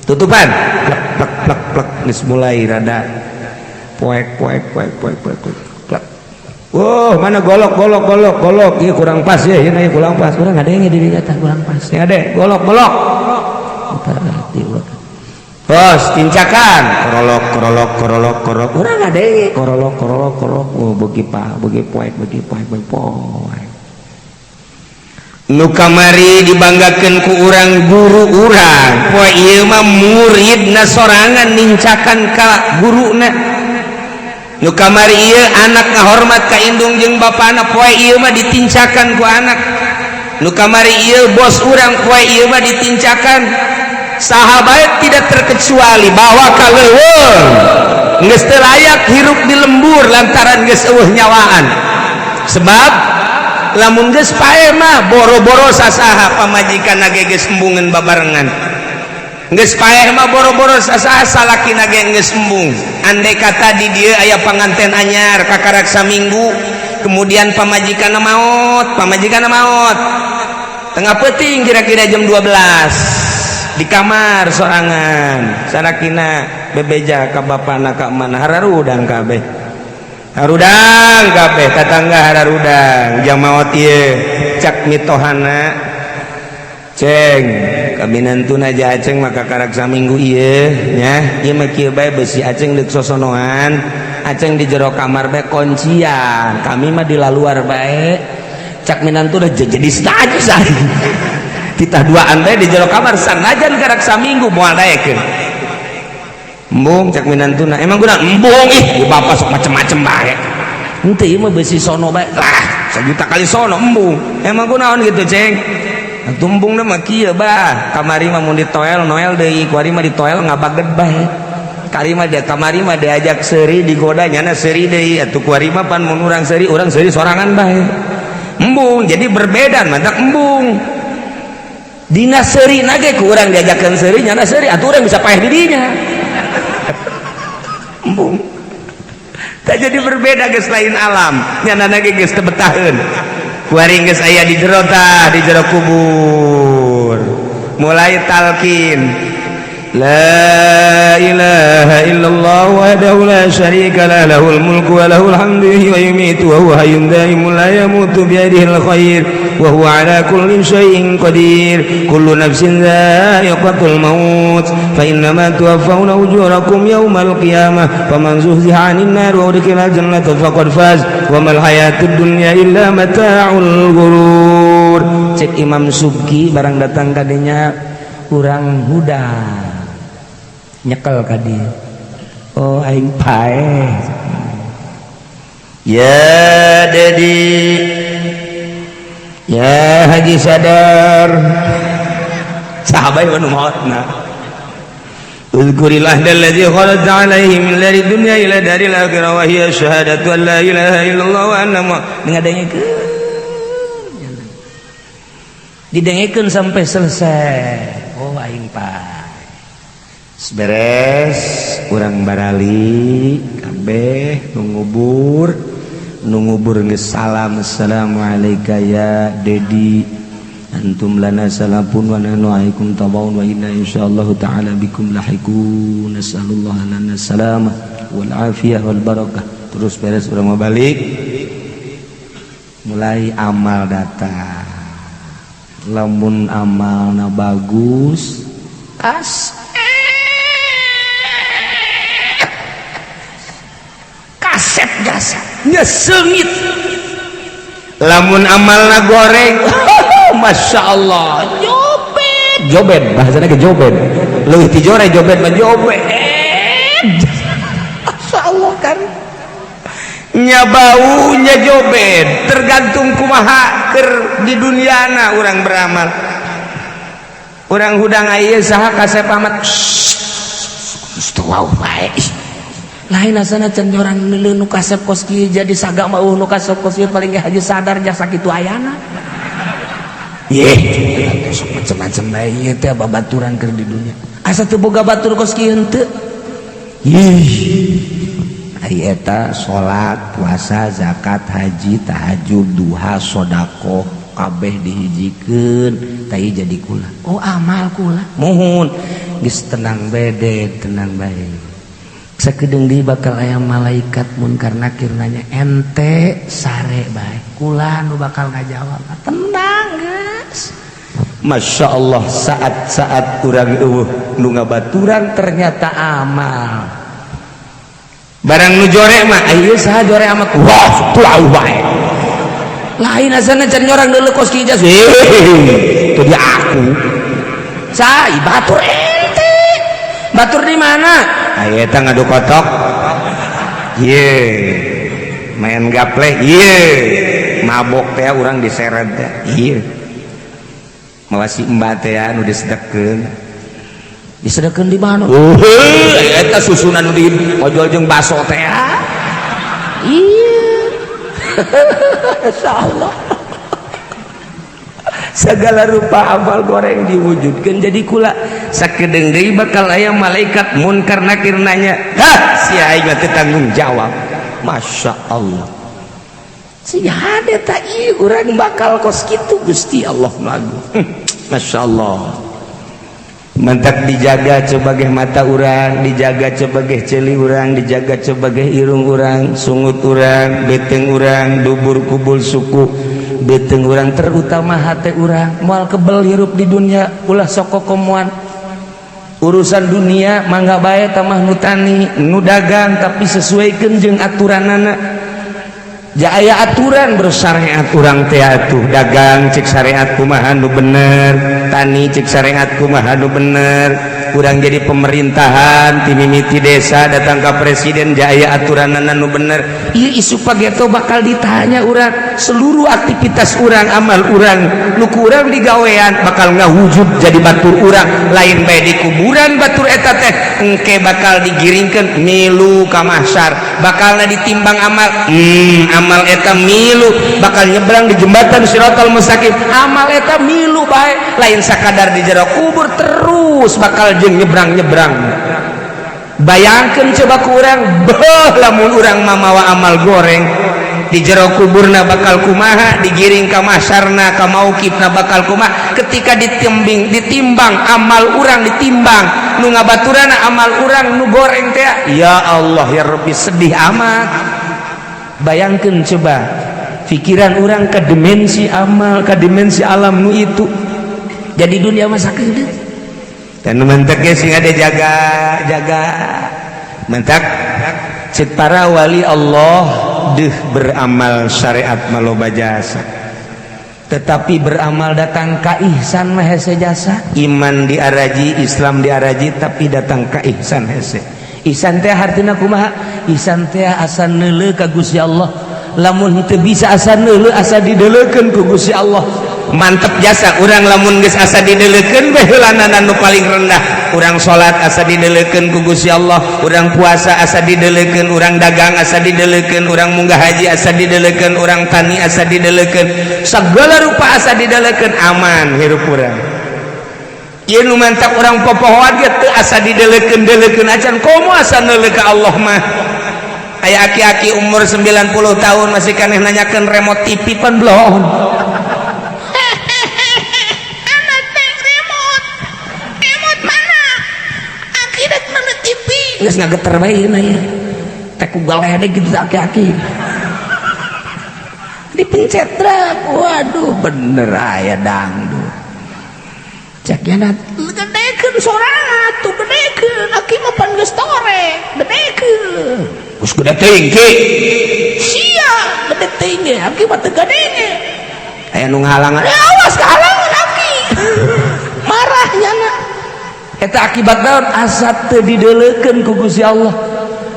tutupan, plek plek plek plek. Geus mulai rada poek poek poek poek poek poek plek. Wah, mana golok, golok, golok, golok? Iya, kurang pas ya, ini kurang pas. Kurang ada yang di kata kurang pas. Ya deh, golok, golok. Bos, tincakan, korolok, korolok, korolok, korolok. Kurang ada yang korolok, korolok, korolok. Oh, bagi pak, bagi poek, bagi poek, bagi poek. Nu kamari dibanggakeun ku urang guru urang, poe ieu mah muridna sorangan nincakan ka guruna. Nu kamari ieu anak ngahormat ka indung jeung bapana, poe ieu mah ditincakan ku anak. Nu kamari ieu bos urang, poe ieu mah ditincakan. Saha bae tidak terkecuali bahwa ka leuweung geus teu layak hirup di lembur lantaran geus eueuh nyawaan. Sebab lamun geus paeh mah boro-boro sasaha, pamajikan ge geus embungeun babarengan. Geus paeh mah boro-boro sasaha, salakina ge geus embung. Andai kata di dieu aya panganten anyar kakarak saminggu, kemudian pamajikan maot, pamajikan maot tengah peuting kira-kira jam 12 di kamar sorangan, salakina bebeja ka bapana ka mana, hararudang kabeh, harudang kabeh tatangga, hararudang jam maot ieu. Cak mitohana, "Ceng, kaminantuna aja Aceng maka karak saminggu ieu nya, ieu mah kieu bae, besi Aceng deuk sosonoan, Aceng di jero kamar bae kuncian, kami mah di luar bae." Cak minantu udah jadi setuju, sah kita duaan bae di jero kamar sanajan karak saminggu moal daekeun. "Embung," cak minantuna. "Emang guna embung? Ih, bapak sok macem-macem bae." "Henteu, ieu mah besi sono bae lah, sejuta kali sono embung." "Emang kunaon gitu, Ceng?" "Atuh embungna mah kieu bah, kamari mah mun ditoel noel deui, kuari mah ditoel ngabaged bae. Kari mah dia kamari mah diajak seuri, digoda, nyana seuri deui. Atuh kuari mah pan mun urang seuri, urang seuri sorangan bae. Embung jadi berbeda, mantak embung. Dina seuri nage ku urang diajakeun seuri, nyana seuri, atuh urang bisa paeh di dinya. Embung." Tak jadi berbeda geus, lain alam nyana nage geus teu betaheun. Kuari geus aya di jero tah, di jero kubur mulai talkin, "La ilaha illallah wahdahu la syarika lah, lahul mulku wa lahul hamdu wa yumiitu wa huwa hayyun daimun la yamutu biyadihil khair wa huwa ala kulli syai'in qadir. Kullu nafsin dha'iqatul maut fa innama tuwaffawna ujurakum yawmal qiyamah, faman zuhziha 'anil nar wa udkhilal jannata faqad faz, wa mal hayatud dunya illa mata'ul ghurur." Cek Imam Subki, barang datang kadinya urang hudang nyekel ka dieu, "Oh, aing paeh ya Dedi, ya Haji Sadar." Sahabat nu maotna, "Uzkurillah alladzi kharajta alaihi min dari dunya ila daril akhirah wa hiya syahadatu an la ilaha illallah wa anna." Ngadengekeun, didengekeun sampai selesai. "Oh, aing paeh." Beres, urang barali kabeh nu ngubur, nu ngubur geus salam, "Assalamualaikum ya Dedi, antum lana salafun wa nahnu alaikum tabaun wa inna insyaallah taala bikum lahiqun, nas'alullah lana salamah wal afiyah wal barakah." Terus beres, urang mau balik, mulai amal datang. Lamun amalna bagus, kas kasep jasa nyeseungit. Lamun amalna goreng, Masya Allah, jobet jobet, bahasanya ke jobet, leuwih ti jore, jobet mah jobet. Masya Allah kan nya baunya jobet, tergantung kumaha ker di duniana urang beramal. Urang hudang aya saha kasep amat wow bae lain asana can orang nu kasep kos kieu jadi saga mah nu kasep kos kieu paling ge Haji Sadar jasa kitu ayana. Ye sok macam-macam bae ieu teh babaturan keur di dunia, asa teu boga batur kos kieu henteu. Ih, ari eta salat, puasa, zakat, haji, tahajud, duha, sodakoh, kabeh dihijikeun tai jadi kula. Oh, amal kula. Muhun, geus tenang bede, tenang bae. Sakedeung deui bakal aya malaikat munkar nakir nanya, "Ente sare bae?" Kula nu bakal ngajawab. Tenang geus. Masya Allah, saat-saat urang eueuh nu ngabaturan ternyata amal. Barang nu jore mah, ayo saha jore amat, wah, tuau bae. Lain asana can nyorang deuleu kos ki ijazah. Hehehe, itu dia aku. Sai batur ente. Batur di mana? Aya eta ngadu kotok. Ye. Main gaple. Ye. Mabok teh urang diseret teh. Ieu. Mawa si mbak teh nu disedekeun. Disedekeun di mana? Eta susunan nu di ojol jeung baso teh. Iya. Insyaallah. Segala rupa amal goreng diwujudkan jadi kula sakedeung deui bakal aya malaikat munkar nakir nanya, "Hah, si aing mah teu tanggung jawab." Masya Allah. Si hade ta ieu urang bakal kos kitu Gusti Allah lagu. Masya Allah. Mentak dijaga sebagai mata urang, dijaga sebagai ceuli urang, dijaga sebagai irung urang, sungut urang, beteng urang, dubur kubul suku, beteng urang, terutama hati urang. Moal kebel hirup di dunia, ulah sok kokomoan. Urusan dunia mangga bae tamah nu tani, nu dagang, tapi sesuaikan jeung aturanana. Jaya aturan bersyariat urang teh atuh dagang cek syariat kumaha nu bener, tani cek syariat kumaha nu bener, urang jadi pemerintahan ti mimiti desa datang ka presiden jaya aturanana nu bener. Ieu isu pageto bakal ditanya urang seluruh aktivitas urang, amal urang nu ku urang digawean bakal ngawujud jadi batur urang. Lain bae di kuburan batur eta teh, engke bakal digiringkeun milu ka mahsyar, bakalna ditimbang amal, amal eta milu bakal nyebrang di jembatan Siratal Mustaqim. Amal eta milu bae, lain sakadar di jero kubur, terus bakal jeung nyebrang-nyebrang. Bayangkan coba ku urang beuh, lamun urang mamawa amal goreng di jero kuburna bakal kumaha, digiring ka mahsyarna, ka mauqifna bakal kumaha, ketika ditimbing ditimbang amal urang, ditimbang nu ngabaturana amal urang nu goreng teh. Ya Allah ya Rabbi, sedih amat. Bayangkan coba pikiran urang ke dimensi amal, ke dimensi alam nu itu jadi dunia masa kedeut. Dan menteknya sing ada jaga jaga. Mentak cek para wali Allah deh, beramal syariat maloba jasa, tetapi beramal datang ka ihsan mah hese jasa. Iman diaraji, Islam diaraji, tapi datang ka ihsan hese. Ihsan teh hartina kumaha? Ihsan teh asa neuleuh ka Gusti Allah. Lamun teu bisa asa neuleuh, asa dideleukeun ku Gusti Allah. Mantep jasa urang lamun geus asa dideleukeun bae heulanana nu paling rendah. Urang salat asa dideleukeun ku Gusti Allah, urang puasa asa dideleukeun, urang dagang asa dideleukeun, urang munggah haji asa dideleukeun, urang tani asa dideleukeun, segala rupa asa dideleukeun, aman hirup urang. Ieu nu mantap urang popohoan ge teu asa dideleukeun-deleukeun acan, komo asa neuleuh ka Allah mah. Aya aki-aki umur 90 tahun masih kaneh nanyakeun remote TV pan bloon. Anak teh remote. Remote mana? Aki rek nonton TV. Geus ngageter bae ieu ieu teh ku galedeg gitu aki-aki dipencet truk. Waduh, bener aya dangdut cek yana. Gedekeun sorangan tuh, gedekeun. Aki mah pan geus tore, gedekeun. Geus gede teuing ki. Sia, gede teuing ge, aki mah teu gadenge. Aya nu ngahalangan. Ya, awas kehalangan aki. Marah nyana. Eta akibat naon? Asa teu dideleukeun ku Gusti Allah.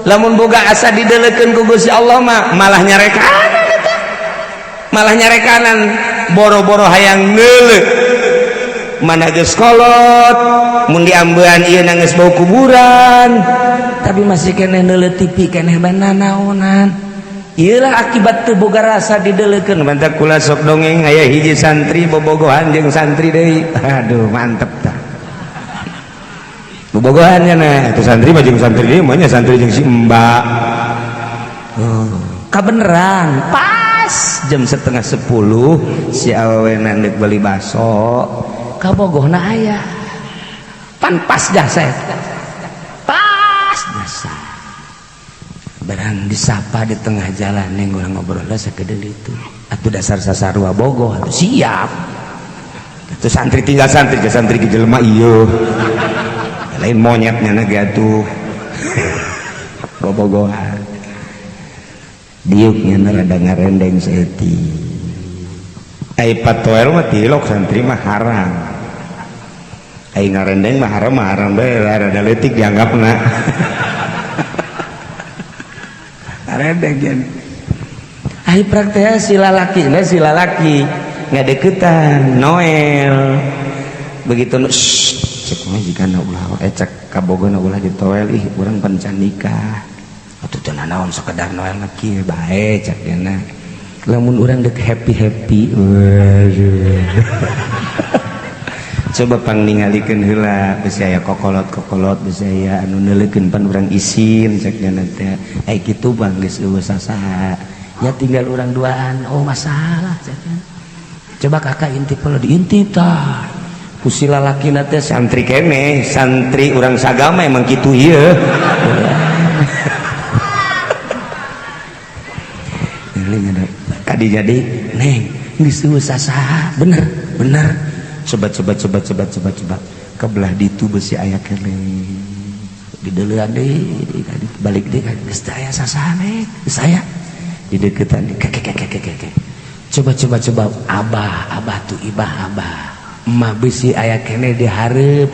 Lamun boga asa dideleukeun ku Gusti Allah mah malah nyarekanan eta, malah nyarekanan, boro-boro hayang neuleuh. Mana geus kolot, mun diambean ieu geus bau kuburan. Tapi masih keneh neuleuh TV keneh bae nanaonan. Iyalah akibat teu boga rasa dideleukeun. Mantap kula sok dongeng, aya hiji santri bobogohan jeung santri deui. Aduh, mantep tah bobogohannya. Nah, itu santri mah jeung santri deui mah nya, santri jeung si mbak. Oh, kabeneran pas jam 9.30 si awewe ndek beli baso. Kabogohna aya pan pas jasa eta, pas jasa barang disapa di tengah jalan, "Neng, urang ngobrol lah sakedeul itu atuh." Dasar sasarua bogoh atuh, siap. Itu santri tinggal santri ke santri ke jelema ieu lain monyetnya na ge atuh. Bobogohan diuknya rada ngarendeng saeutik. Ai patoel mah tilok santri mah haram. Ai ngarendeng mah haram mah haram bae rada leutik dianggapna. Ngarendeng jan. Ai praktek si lalaki na si lalaki ngadeukeutan Noel. Begitu nu cek mah jigana ulah cek kabogona ulah ditoel ih urang pan can nikah. Atuh teu nanaon sakedar Noel mah kieu bae cek dina. Lamun urang dek happy-happy. Waduh. Coba pang ningalikeun heula bisi aya kokolot-kokolot bisi aya anu neuleukeun pan urang isin cek dina teh. Ai kitu bang geus eueuh sasaha. Ya tinggal urang duaan, oh masalah cek. Coba kakak intip heula diintip tah. Ku si lalakina teh santri keneh, santri urang sagama emang kitu ieu. Kadi jadi neng geus eueuh sasaha, bener bener. Coba coba coba coba coba coba kebelah ditu besi aya keneh dideuleuan deui balik deui geus teu aya sasaha neng geus aya dideukeutan keke keke keke coba coba coba abah abah tuh ibah abah emak besi aya keneh dihareup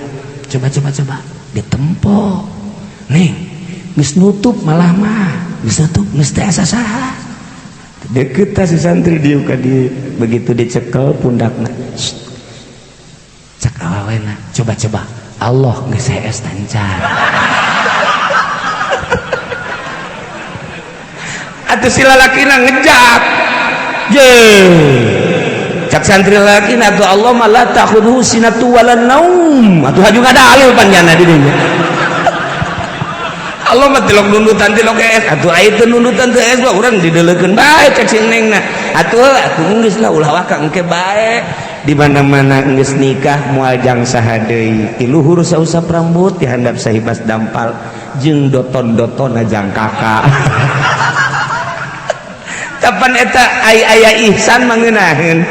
coba coba coba ditempo neng geus nutup malah mah geus nutup geus teu aya sasaha. Deket si santri dieu ka dieu begitu dicekel pundakna cak awawena coba-coba Allah geus hees tancar. Atuh si lalakina ngejak je cak santri lalakina atuh Allah mah la ta'khudhu sinatu wala naum atuh haju ngadalil panjana di dinya. Allah mah tilok nundutan tilok hees atuh aya teu nundutan teu hees mah urang dideleukeun bae cek si nengna atuh atuh geus lah ulah waka engke bae. Di mana-mana geus nikah moal jang saha deui ti luhur sausap rambut ti handap sahibas dampal jeung doton-dotonna jang kakak. Kapan eta ai aya ihsan mangeunaheun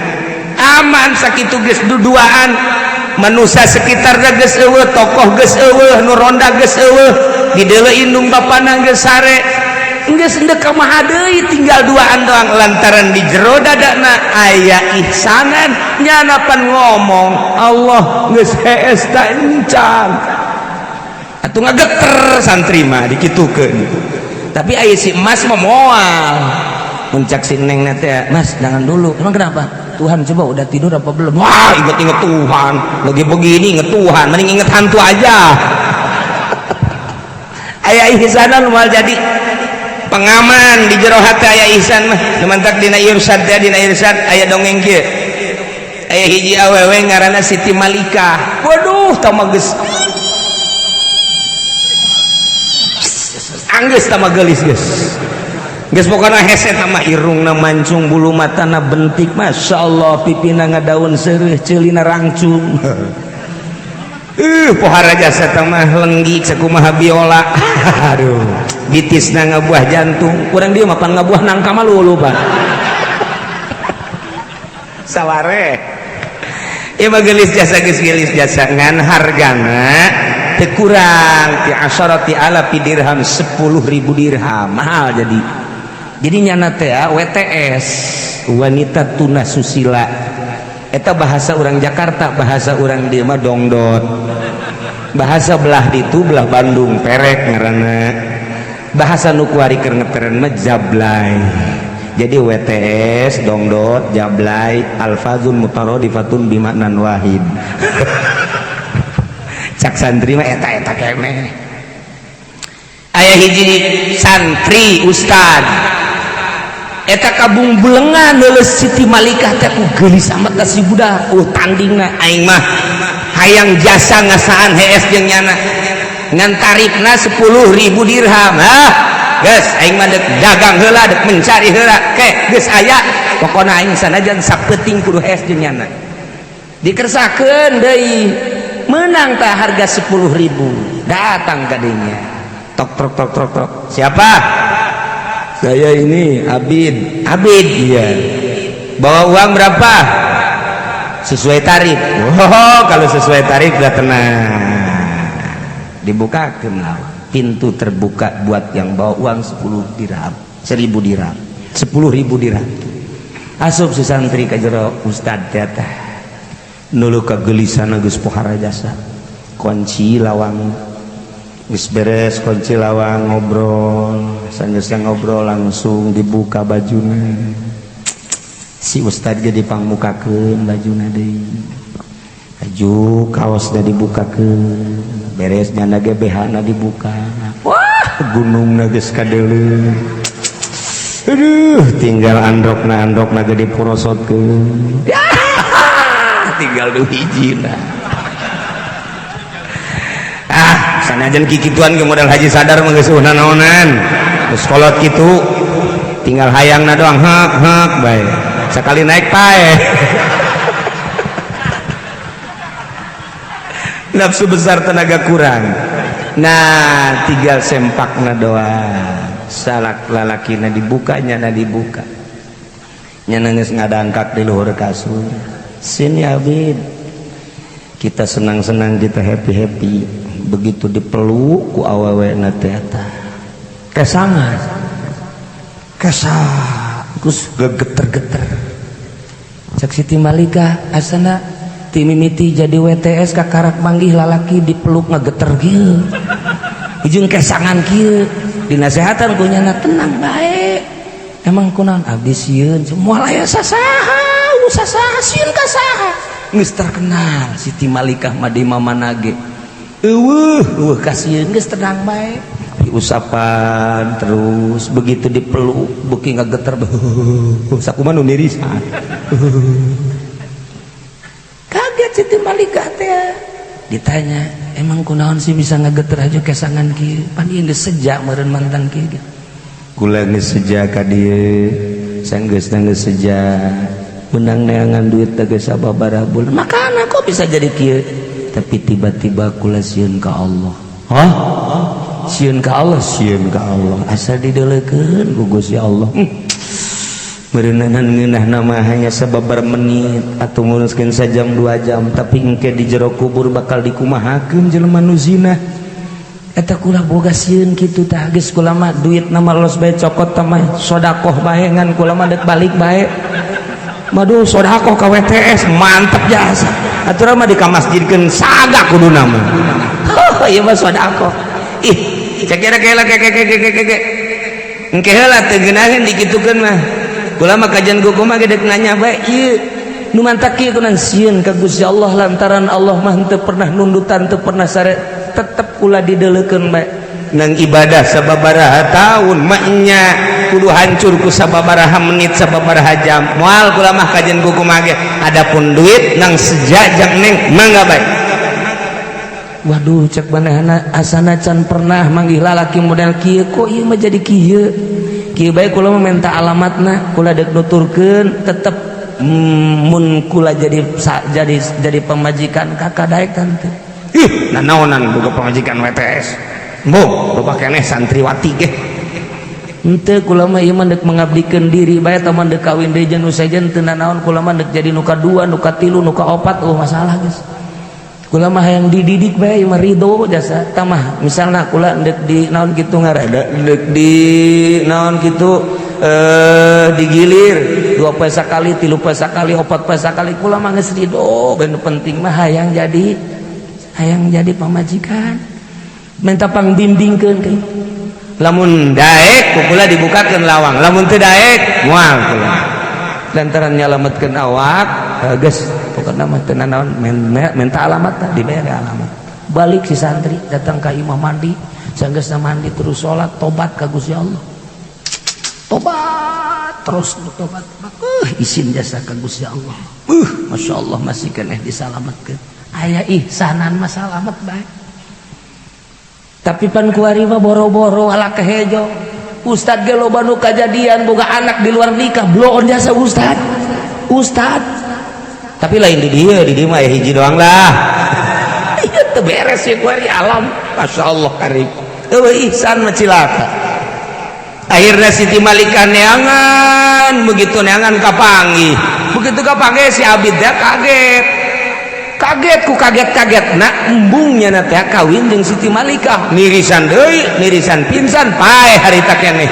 aman sakitu geus duduaan manusia sekitar geus eueuh tokoh geus eueuh nu ronda geus eueuh dideuleu indung bapana geus sare geus endek ka maha deui tinggal duaan doang lantaran di jero dadana aya ihsanan nyana pan ngomong Allah geus hees ta encan atuh ngageter santri mah dikitukeun. Tapi aya si emas mah moal muncak si neng teh mas jangan dulu emang kenapa Tuhan coba udah tidur apa belum wah inget-inget Tuhan lagi begini inget Tuhan mending inget hantu aja. Aya ihsanan moal jadi pengaman di jero hati aya ihsan mah nu mantak dina irsyad teh dina irsyad aya dongeng kieu aya hiji awewe ngaranna Siti Malikah waduh tah geus anggeus tah geulis geus geus pokona hese tah mah irungna mancung bulu matana bentik masyaallah pipina ngadaun seureuh ceulina rangcung. Pohara jasa tah mah lenggik sakumaha biola. Aduh, bitisna ngabuah jantung. Kurang dia mah pan ngabuah nangka mah lulu pan. Saware. Ieu mah geulis jasa geus geulis jasa ngan hargana teu kurang ti asharati alafi dirham 10.000 dirham mahal jadi. Jadi nyana teh WTS wanita tuna susila. Eta bahasa orang Jakarta, bahasa orang dieu mah dongdot. Bahasa belah ditu belah Bandung perek ngaranna. Bahasa nu kuari keur ngeteren mah jablay. Jadi WTS dongdot jablay alfazun mutaradifatun bimaknan wahid. Cak santri mah eta-eta keneh. Aya hiji santri ustad eta kabung bulengan leuleus Siti Malikah teh ku geulis amat ka si budak tandingna aing mah hayang jasa ngasaan hees jeung nyana ngan tarifna 10.000 dirham hah geus aing mah dek dagang heula dek mencari heula ke geus aya pokona aing sanajan sapeuting kudu hees jeung nyana dikersakeun deui menang tah harga 10.000 datang ka dinya tok tok tok tok tok siapa saya ini Abid. Abid iya bawa uang berapa sesuai tarif. Oh kalau sesuai tarif udah tenang dibukakeun lawang pintu terbuka buat yang bawa uang 10 dirham 1000 dirham 10.000 dirham. Asup si santri ka jero ustad teh tah nulu kagelisan geus pohara jasa. Kunci lawang geus beres, kunci lawang, ngobrol. Sanggeus ngobrol langsung dibuka bajuna. Si ustad ge dipangmukakeun bajuna deui. Baju kaosna dibukakeun, beres nyana ge BH na dibuka. Wah, gunungna geus kadeuleu. Aduh, tinggal andokna, andokna ge diporosotkeun. Tinggal nu hijina. Ah, sanajan kikituan ge modal haji sadar mah geus naonan. Geus kolot kitu, tinggal hayangna doang, hak hak bae. Sekali naik pae. Nafsu besar tenaga kurang. Nah, tinggal sempakna doang. Salak lalakina dibukanya na dibuka. Nya geus ngadangkak di luhur kasur. Sini Abid. Kita senang-senang, kita happy-happy. Begitu dipeluk ku awewena teh eta. Kesangan. Kesang. Terus gegeter-geter. Cek Siti Malika asana ti mimiti jadi WTS kakarak manggih lalaki dipeluk ngegeter kieu. Ijung kesangan kieu. Dinasehatan ku nyana tenang bae. Emang kunaon abdi sieun moal aya sasaha, sasaha sieun ka saha. Geus terkenal Siti Malikah mah di mamana ge. Eueuh, eueuh kasieun geus tenang bae. Diusapan terus begitu dipeluk beuki ngageter sakumaha nu nirisan. Kaget Siti Malikah teh. Ditanya, emang kunaon sih bisa ngegeter aja kesangan kieu? Pan ieu geus seja meureun mantan kieu. Kula geus seja ka dieu, sanggeusna geus seja. Menang neangan duit teh geus sababaraha bulan. Makana kok bisa jadi kieu? Tapi tiba-tiba kula sieun ka Allah. Hah? Sieun ka Allah, sieun ka Allah. Asa dideulekeun ku Gusti Allah. Meureunan ngeunah nama hanya sababar menit atau nguruskeun sajam 2 jam, tapi engke di jero kubur bakal dikumahakeun jelema nu zina. Eta kula boga sieun kitu tah geus kula mah duit nama los bae cokot tah mah sedekah bae ngan kula mah deuk balik bae. Maduh sedekah ka WTS mantep jasa. Aturan mah dikamasjidkeun saga kuduna mah. Oh ieu mah sedekah. Ih, cek kira kela ke ke ke ke ke. Engke heula teu geunaheun dikitukeun mah. Kula mah kajian ku mah ge deuk nanya bae ieu nu mantak kieu kunan sieun ka Gusti Allah lantaran Allah mah teu pernah nundutan teu pernah sare tetep kula dideulekeun bae. Nang ibadah sababaraha tahun mah nya kudu hancur ku sababaraha menit sababaraha jam. Moal kula mah kajian ku mah ge adapun duit nang sejajang neng mangga bae. Waduh cek manehna asana can pernah manggih lalaki model kieu kok ieu mah jadi kieu. Kieu bae kula mah minta alamatna kula deuk nuturkeun tetep mun kula jadi jadi jadi pamajikan kakak daek tante. Ih, nanaonan boga pamajikan WTS. Embung, loba keneh santriwati ge. Henteu kula mah ieu mah deuk mengabdikeun diri bae tah mah deuk kawin deui jeung nu sejen teu nanaon kula mah deuk jadi nu kadua, nu katilu, nu kaopat eueuh masalah geus. Kula mah hayang dididik bae mah ridho jasa tamah misalna kula deuk di naon kitu ngaranna deuk di naon kitu digilir 2 poe sakali, 3 poe sakali, 4 poe sakali kula mah geus ridho. Ben penting mah hayang jadi pamajikan. Minta pangbimbingkeun ke. Lamun daek ku kula dibukakeun lawang, lamun teu daek moal kula. Lantaran nyalametkeun awak geus pokokna mah teu nanaon minta alamat tah dibere alamat. Balik si santri datang ka imah mandi, sanggeusna mandi terus salat tobat ka Gusti Allah. Tobat terus tobat. Isin jasa ka Gusti Allah. Masya Allah masih keneh disalametkeun. Aya ihsanan mah salamet bae. Tapi pan kuari mah boro-boro ala kehejo. Ustad ge loba nu kajadian boga anak di luar nikah bloon jasa ustad. Ustad. Tapi lain di dieu mah aya hiji doang lah. Ieu teu beres ieu kuari alam. Masyaallah karim. Eueuh ihsan mah cilaka. Akhirnya Siti Malika neangan, begitu neangan kapanggih. Begitu kapanggih si Abid teh kaget. Kaget ku kaget-kaget na embungnya na teh kawin jeung Siti Malikah. Nirisan deui, nirisan pingsan paeh harita keneh.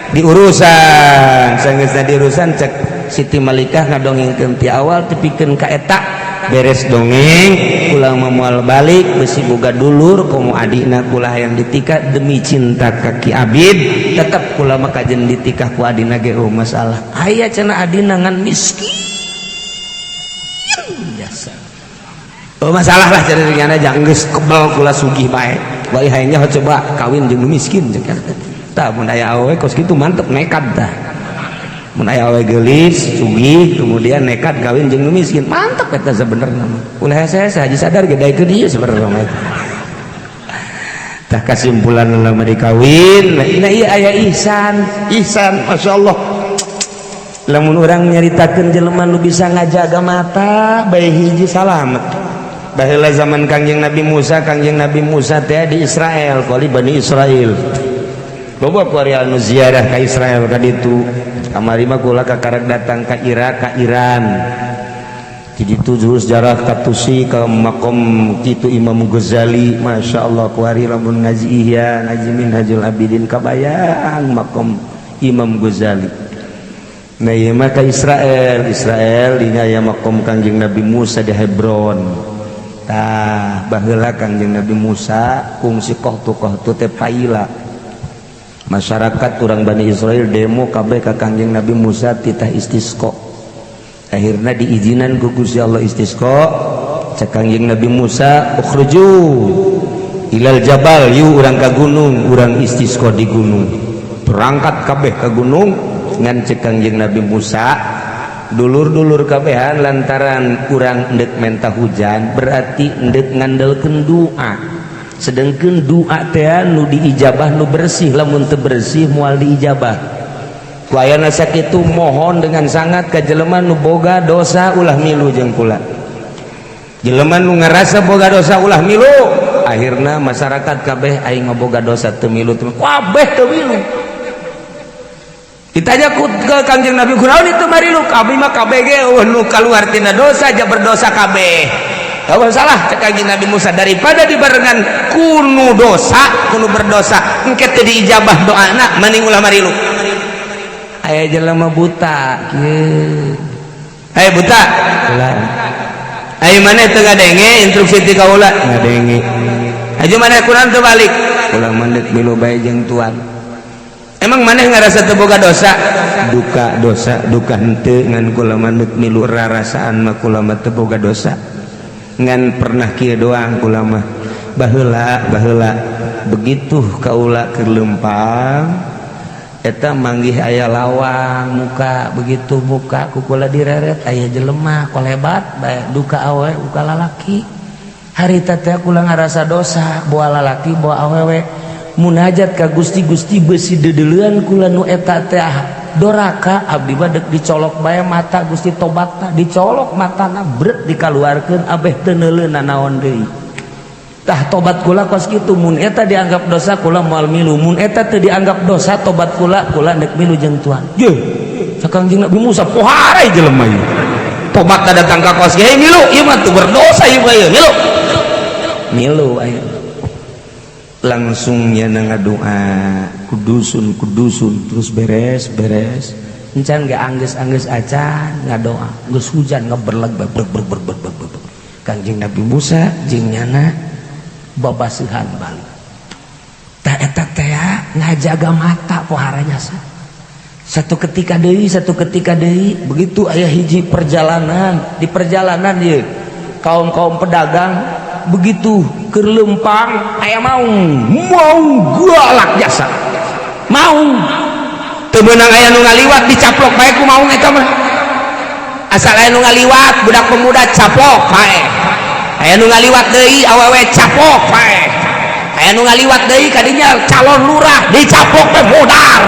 Diurusan, sanggeusna diurusan cek Siti Malikah ngadongengkeun ti awal tepikeun ka eta. Beres dongeng, kula mah moal balik, besi boga dulur komo adina kula hayang ditikah. Demi cinta ka Ki Abid, tetep kula mah kajen ditikah ku adina ge. Oh, masalah aya cenah, adina ngan miskin biasa. Oh, masalah lah cenah, nyana jangan geus kebel kula sugih bae. Bae hayangnya coba kawin jeung nu miskin jeung tah. Mun aya awewe kos kitu mantep, nekat tah. Mun aya awewe geulis sugih kemudian nekat kawin jeung nu miskin, mantep eta sebenarnya mah. Ulah hese haji sadar ge daekeun ieu sebenarnya mah. Tah, kesimpulan lama dikawin. Nah, iya, aya ihsan, ihsan, masya Allah. Lamun urang nyaritakeun jelema nu bisa ngajaga mata bae hiji, salamet. Baheula zaman Kangjeng Nabi Musa, Kangjeng Nabi Musa teh di Israel, kali Bani Israel. Loba kuari anu ziarah ka Israel ka ditu. Kamari mah kula kakarek datang ka Irak, ka Iran. Di ditu juru sejarah ka Tusi, ka makom kitu Imam Ghazali. Masya Allah, kuari lamun ngaji Ihya, ngaji Minhajul Abidin, kabayang makom Imam Ghazali. Nah, ieu mah ka Israel, Israel dinya aya makom Kangjeng Nabi Musa di Hebron. Tah, baheula Kangjeng Nabi Musa kungsi kohtu-kohtu teh paila. Masyarakat urang Bani Israel demo kabeh ka Kangjeng Nabi Musa titah istisqa. Akhirna diizinan ku Gusti Allah istisqa. Cek Kangjeng Nabi Musa, "Ukhruju ilal jabal," yu urang ka gunung, urang istisqa di gunung. Berangkat kabeh ka gunung, ngan cek Kangjeng Nabi Musa, dulur-dulur kabehan, lantaran urang endek menta hujan berarti endek ngandelkeun doa, sedangkan doa teh nu diijabah nu bersih, lamun teu bersih moal diijabah. Ku ayana sakitu, mohon dengan sangat ka jelema nu boga dosa ulah milu jeung kula. Jelema nu ngarasa boga dosa ulah milu. Akhirna masyarakat kabeh, aing boga dosa teu milu, teu kabeh teu milu. Ditanya ku ke Kangjeng Nabi, "Kunaon itu marilu?" "Kami mah kabeh ge eueuh nu kaluar tina dosa, ja berdosa kabeh." Tahu salah, cek Kangjeng Nabi Musa, daripada dibarengan kunu dosa, kunu berdosa, engke teu diijabah doana, mending ulah marilu. Aya jelema buta kieu. "Hey buta, ulah. Ayo, mana teu ngadenge instruksi ti kaula?" "Ngadenge." "Aju mana kunaon teu balik?" "Ulah mandek milu bae jeung tuan." "Emang maneh ngarasa teu boga dosa?" "Duka dosa, duka henteu, ngan kula mandek milu, rarasaan mah kula mah teu boga dosa. Ngan pernah kieu doang kula mah, baheula baheula begitu kaula keur lempang eta manggih aya lawang muka, begitu buka ku kula direret aya jelema kolebat bae, duka awe duka lalaki. Harita teh kula ngarasa dosa, boa lalaki boa awewe, munajat ka Gusti, Gusti, besi deudeuleun kula nu eta teh doraka, abdi mah deuk dicolok bae mata Gusti tobatna." Dicolok matana, bret, dikaluarkeun, abeh teu neuleuh nanaon deui. Tah, tobat kula kos kitu. Mun eta dianggap dosa, kula moal milu. Mun eta teu dianggap dosa tobat kula, kula deuk milu jeung tuan. Ye, cek Kangjeng Nabi Musa, "Pohara jelema ieu, tobat datang ka kos ge milu, ieu mah teu berdosa ieu mah, ieu milu milu." Aya langsung nya ngadoa kudusun kudusun, terus beres beres encan ge anggeus-anggeus acan ngadoa, geus hujan ngeberleg ber ber ber ber ber ber. Kangjeng Nabi Musa jeung nyana babaseuhan balik. Tah, eta teh ngajaga mata poharanya. Satu ketika deui, satu ketika deui, begitu aya hiji perjalanan, di perjalanan ieu kaum-kaum pedagang begitu keur lempang aya maung, maung galak jasa. Maung teu meunang, aya nu ngaliwat dicaplok bae ku maung eta mah. Asal aya nu ngaliwat budak pemuda, caplok bae. Aya nu ngaliwat deui awewe, caplok bae. Aya nu ngaliwat deui kadinya calon lurah, dicaplok bae, modar.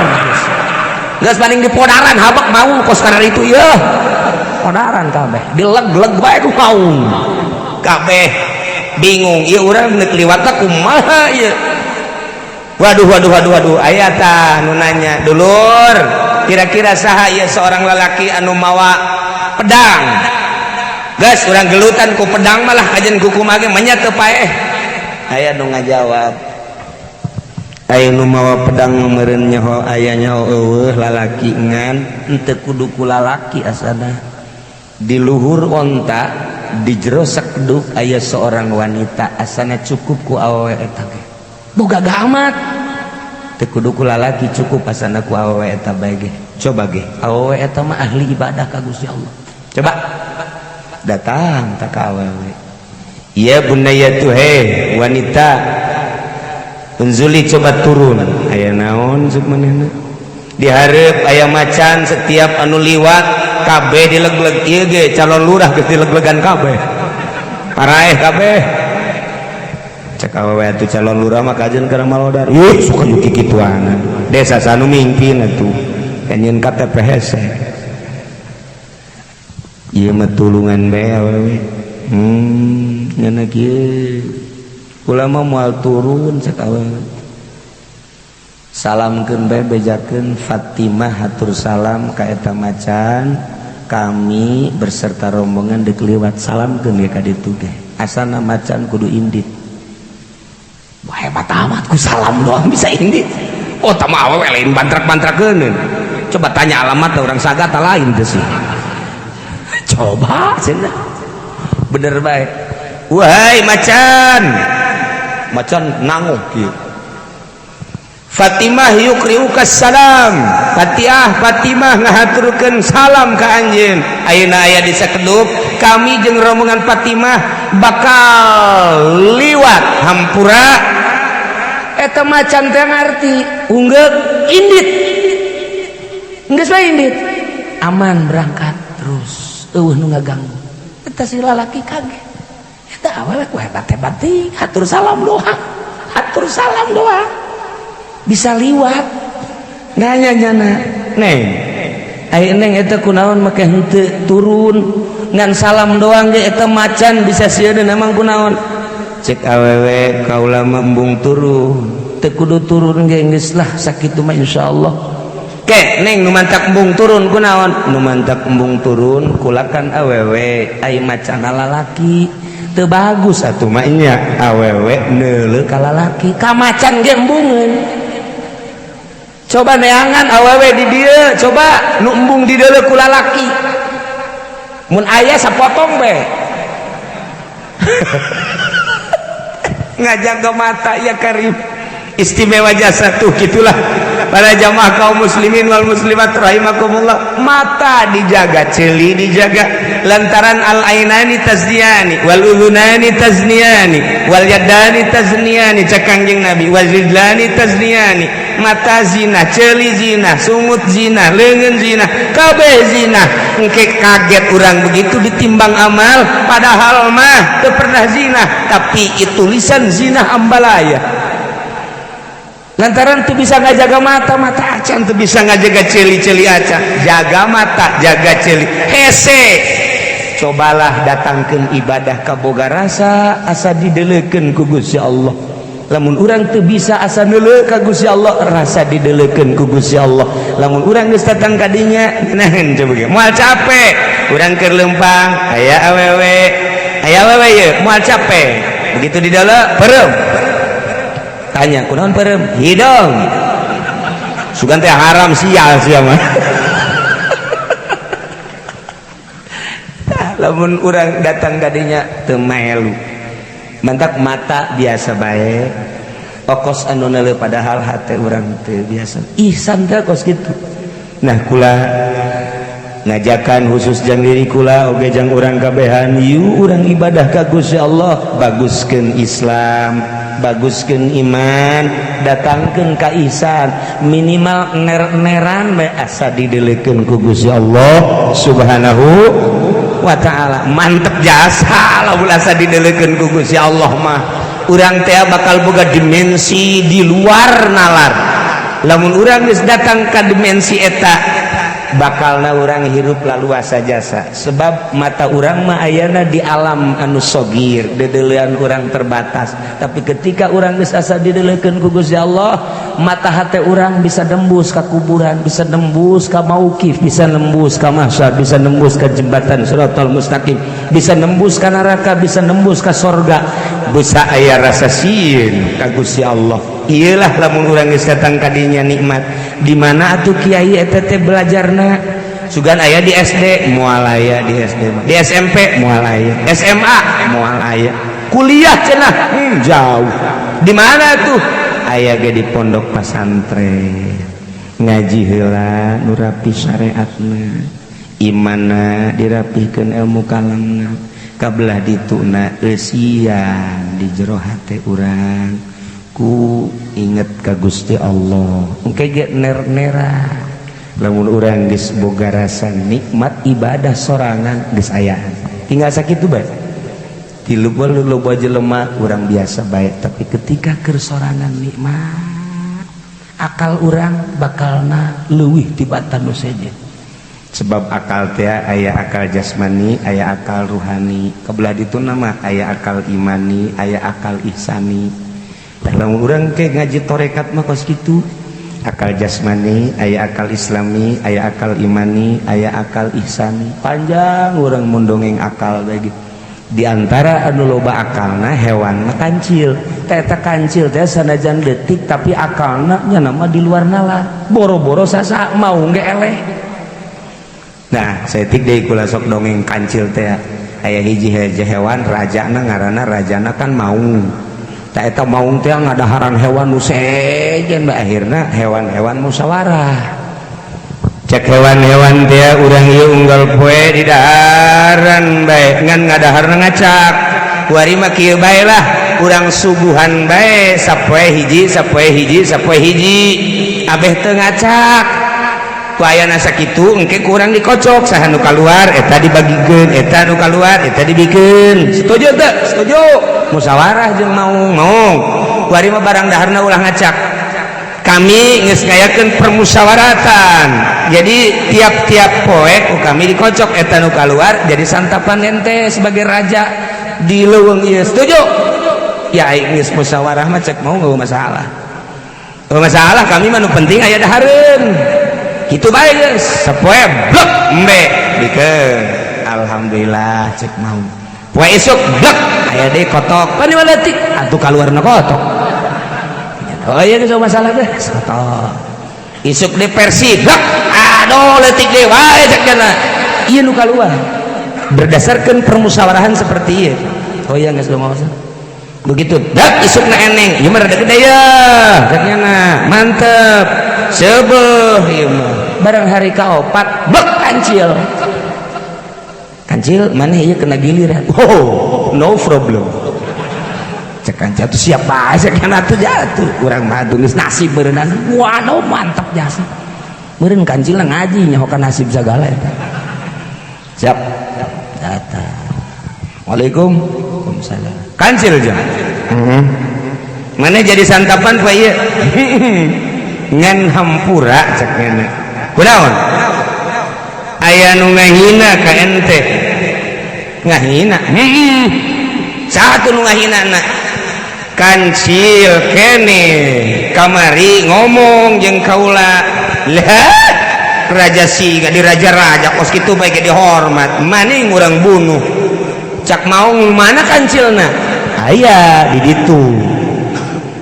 Geus paling dipodaran habak maung kos karena itu ieu podaran kabeh, dileg-leg bae ku maung kabeh. Bingung ieu urang neuk liwat kumaha ieu? Waduh, waduh, waduh, waduh. Aya tah nu nanya, "Dulur, kira-kira saha ieu seorang lelaki anu mawa pedang? Geus urang gelutan ku pedang malah kajen ku kumaha ge menya teu paeh." Aya nu ngajawab. Aya nu mawa pedang meureun nyaho aya nyaho eueuh lalaki ngan henteu kudu ku lalaki asana. Di luhur onta di jero sakeduk aya seorang wanita asana cukup ku awewe eta ge. Boga amat. Teu kudu ku lalaki cukup asana ku awewe eta bae ge. Coba ge awewe eta mah ahli ibadah ka Gusti Allah. Coba datang tak ka awewe. Ya bunayatu he wanita unzuli coba turun aya naon cek manehna dihareup aya macan setiap anu liwat kabeh dilegleg ieu ge calon lurah geus dileglegan kabeh paraeh kabeh cek awewe atuh calon lurah mah kajeun kana malodar ih suka nu kikituanan desa sanu mingpin atuh kanyeun KTP hese ieu mah tulungan bae awewe ngeunah kieu ulama moal turun cek awewe salamkeun bae bejakeun Fatimah hatur salam ka eta macan kami berserta rombongan deuk liwat salamkeun ge ka ditu ge asana macan kudu indit. Wah hebat amat ku salam doang bisa indit. Oh tah mah awewe lain bantrak-bantrakeun. Coba tanya alamat orang sagata lain teh sih. Coba cenah. Bener bae. Wahai macan. Macan nanguk kieu. Fatimah yukriuka salam. Fatiah Fatimah ngahaturkeun salam ka anjeun. Ayeuna aya di sakedup kami jeung rombongan Fatimah bakal liwat hampura eta macan teh ngarti unggeuk indit. Geus bae indit. Aman berangkat terus eueuh nu ngaganggu. Eta si lalaki kaget. Eta awewe ku hebat-hebat teuing hatur salam doang. Hatur salam doang. Bisa liwat. Nanya nyana, "Neng, ai neng eta kunaon make henteu turun ngan salam doang ge eta macan bisa sieun emang kunaon?" Cek awewe kaula mah embung turun. Teu kudu turun ge geus lah sakitu mah insyaallah. Ke neng nu mantak embung turun kunaon? Nu mantak embung turun kulakan awewe ai macan lalaki. Teu bagus atuh mah nya awewe neuleuh ka lalaki ka macan ge embungeun. Coba neangan awewe di dieu, coba nu embung di deuleuh ku lalaki. Mun aya sapotong be. Ngajaga mata ya karim. Istimewa jasa tuh gitulah. Para jamaah kaum muslimin wal muslimat rahimakumullah, mata dijaga, ceuli dijaga lantaran al ainani tazniyani wal udhunani tazniyani wal yadani tazniyani cek Kangjeng Nabi wal rijlani tazniyani. Mata zina, ceuli zina, sungut zina, leungeun zina, kabeh zina. Engke kaget urang begitu ditimbang amal padahal mah teu pernah zina, tapi itu lisan zina ambalaya. Lantaran tuh bisa ngajaga mata, mata acan tuh bisa ngajaga celi-celi acan. Jaga mata, jaga celi. Hese. Cobalah datangkeun ibadah ka boga rasa asa dideleukeun ku Gusti Allah. Lamun urang teu bisa asa neuleuh ka Gusti Allah, rasa dideleukeun ku Gusti Allah. Lamun urang geus datang ka dinya, nahan coba ge. Moal capek. Urang keur leumpang, aya awewe. Aya awewe ye, moal capek. Begitu di dalam peureum. Tanya kunaon peureum? Hidung. Sugan teh haram sial sia mah. Lamun urang datang ka dinya teu maelu. Mantak mata biasa bae. Okos anu neuleuh padahal hate urang teu biasa. Ihsan teh kos kitu. Nah kula ngajakan khusus jang diri kula oge jang urang kabehan yuk urang ibadah ka Gusti Allah, baguskeun Islam, baguskeun iman, datangkeun ka ihsan, minimal ner-neran bae asa dideleukeun ku Gusti Allah Subhanahu wa taala. Mantep jasa lamun asa dideleukeun ku Gusti Allah mah. Urang teh bakal boga dimensi di luar nalar. Lamun urang geus datang ka dimensi eta bakalna urang hirup laluasa jasa. Sebab mata urang mah ayana di alam anu sogir, dedelean urang terbatas. Tapi ketika urang geus asa dideleukeun ku Gusti Allah, mata hate urang bisa nembus ka kuburan, bisa nembus ka mauqif, bisa nembus ka mahsyar, bisa nembus ka jembatan siratal mustaqim, bisa nembus ka neraka, bisa nembus ka sorga. Bisa aya rasa sieun ka Gusti Allah. Iyalah, lamun urang geus datang ka dinya nikmat. Di mana atuh kiai eta teh belajarna? Sugan aya di SD? Moal aya di SD mah. Di SMP moal aya, SMA moal aya, kuliah cenah jauh. Di mana tuh aya ge? Di pondok pesantren, ngaji heula nu rapi syariatna, imanna dirapihkeun, ilmu kalamna. Kabelah dituna eusian di jero hate urang ku inget ka Gusti Allah. Engke ge ner-nera lamun urang geus boga rasa nikmat ibadah sorangan, geus ayaan tinggal sakitu bae. Di loba jelema urang biasa bae, tapi ketika keur sorangan nikmat, akal urang bakalna leuwih tibatan nu sejen. Sebab akal teh aya akal jasmani, aya akal ruhani. Kebelah ditu nama aya akal imani, aya akal ihsani. Lamun urang ke ngaji torekat mah kos kitu: akal jasmani, aya akal islami, aya akal imani, aya akal ihsani. Panjang urang mun dongeng akal lagi. Di antara anu loba akalna hewan mah kancil. Eta kancil teh sanajan detik, tapi akalna nya nama di luar nalar. Boro-boro sasa mau ge eleh. Nah, saeutik deui kula sok dongeng kancil teh. Aya hiji hiji hewan rajana, ngaranna rajana kan maung. Tak eta maung teh ngadaharan hewan nu sejen bae. Akhirna hewan-hewan musyawarah. Cek hewan-hewan teh, urang ieu unggal poe di daharan bae, ngan ngadaharna ngacak. Kuari mah kieu bae lah, urang suguhan bae sapoe hiji, sapoe hiji, sapoe hiji, abeh teu ngacak. Ku ayana sakitu, engke kurang dikocok, saha nu kaluar eta dibagikeun, eta nu kaluar eta dibikeun. Setuju teu? Setuju. Musyawarah jeung maung. Maung, kuari mah barang daharna ulah ngacak. Kami geus ngayakeun permusyawaratan, jadi tiap-tiap poe ku kami dikocok, eta nu kaluar jadi santapan ente sebagai raja di leuweung ieu. Setuju ya? Aing geus musyawarah mah, cek mau, nggak masalah. Nggak masalah kami mah, nu penting aya dahareun. Kitu bae geus. Sapoe blek embe bikeun, alhamdulillah, cek mau. Poe isuk blek aya deui kotok pan leutik atuh, kaluarna kotok. Oh iya, geus masalah teh kotok. Isuk deui versi blek, aduh, leutik deui wae, cek cenah. Ieu nu kaluar berdasarkan permusyawarahan seperti ieu. Oh iya, geus masalah begitu dak. Isukna eneng, ieu mah rada gede ya, cek nya, mantep sebeuh ieu mah. Barang hari kaopat blek kancil. Kancil, mana ieu kena giliran? Oh, no problem, cek kancil tuh. Siap bae, cek nya tuh. Jatuh urang mah atuh geus nasib beureunan. Waduh, mantap jasa meureun kancil ngaji nyahokan nasib sagala eta. Siap, datang. Waalaikum. Waalaikumsalam. Kancil jam mana jadi santapan pak ieu ngan hampura, cek nya. Kunaon? Aya nu ngahina ka ente. Ngahina? Heeh. Satu nu ngahina na kancil kene kamari ngomong jeung kaula lah, raja singa di raja-raja kos kitu bae ge dihormat, maning urang bunuh, cak maung. Mana kancilna? Aya di ditu.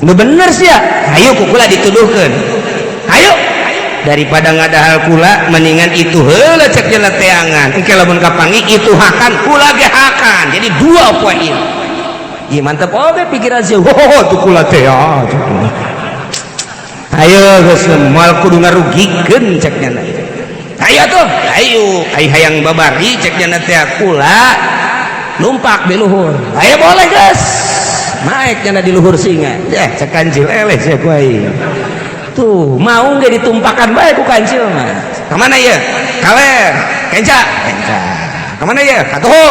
Nu bener sih ya, ayo ku kula dituduhkeun. Ayo, daripada ngadahal kula mendingan itu heula, cek jalan teangan. Engke lamun kapangi itu hakan kula ge hakan, jadi dua poin. Ih, mantep oge pikiran sih. Oh, tuh kula teh ya. Ayo geus, moal kudu ngarugikeun, cek nya. Ayo tuh, ayo ai hayang babari, cek nya teh, kula numpak di luhur. Ayo, boleh geus naik nya di luhur singa. Ya, cek kancil, eleh sia ku aing. Tuh mau nggak ditumpakan bae ku kancil mah. Kemana ya? Kaler. Kenca, kenca. Kemana ya? Katuhu.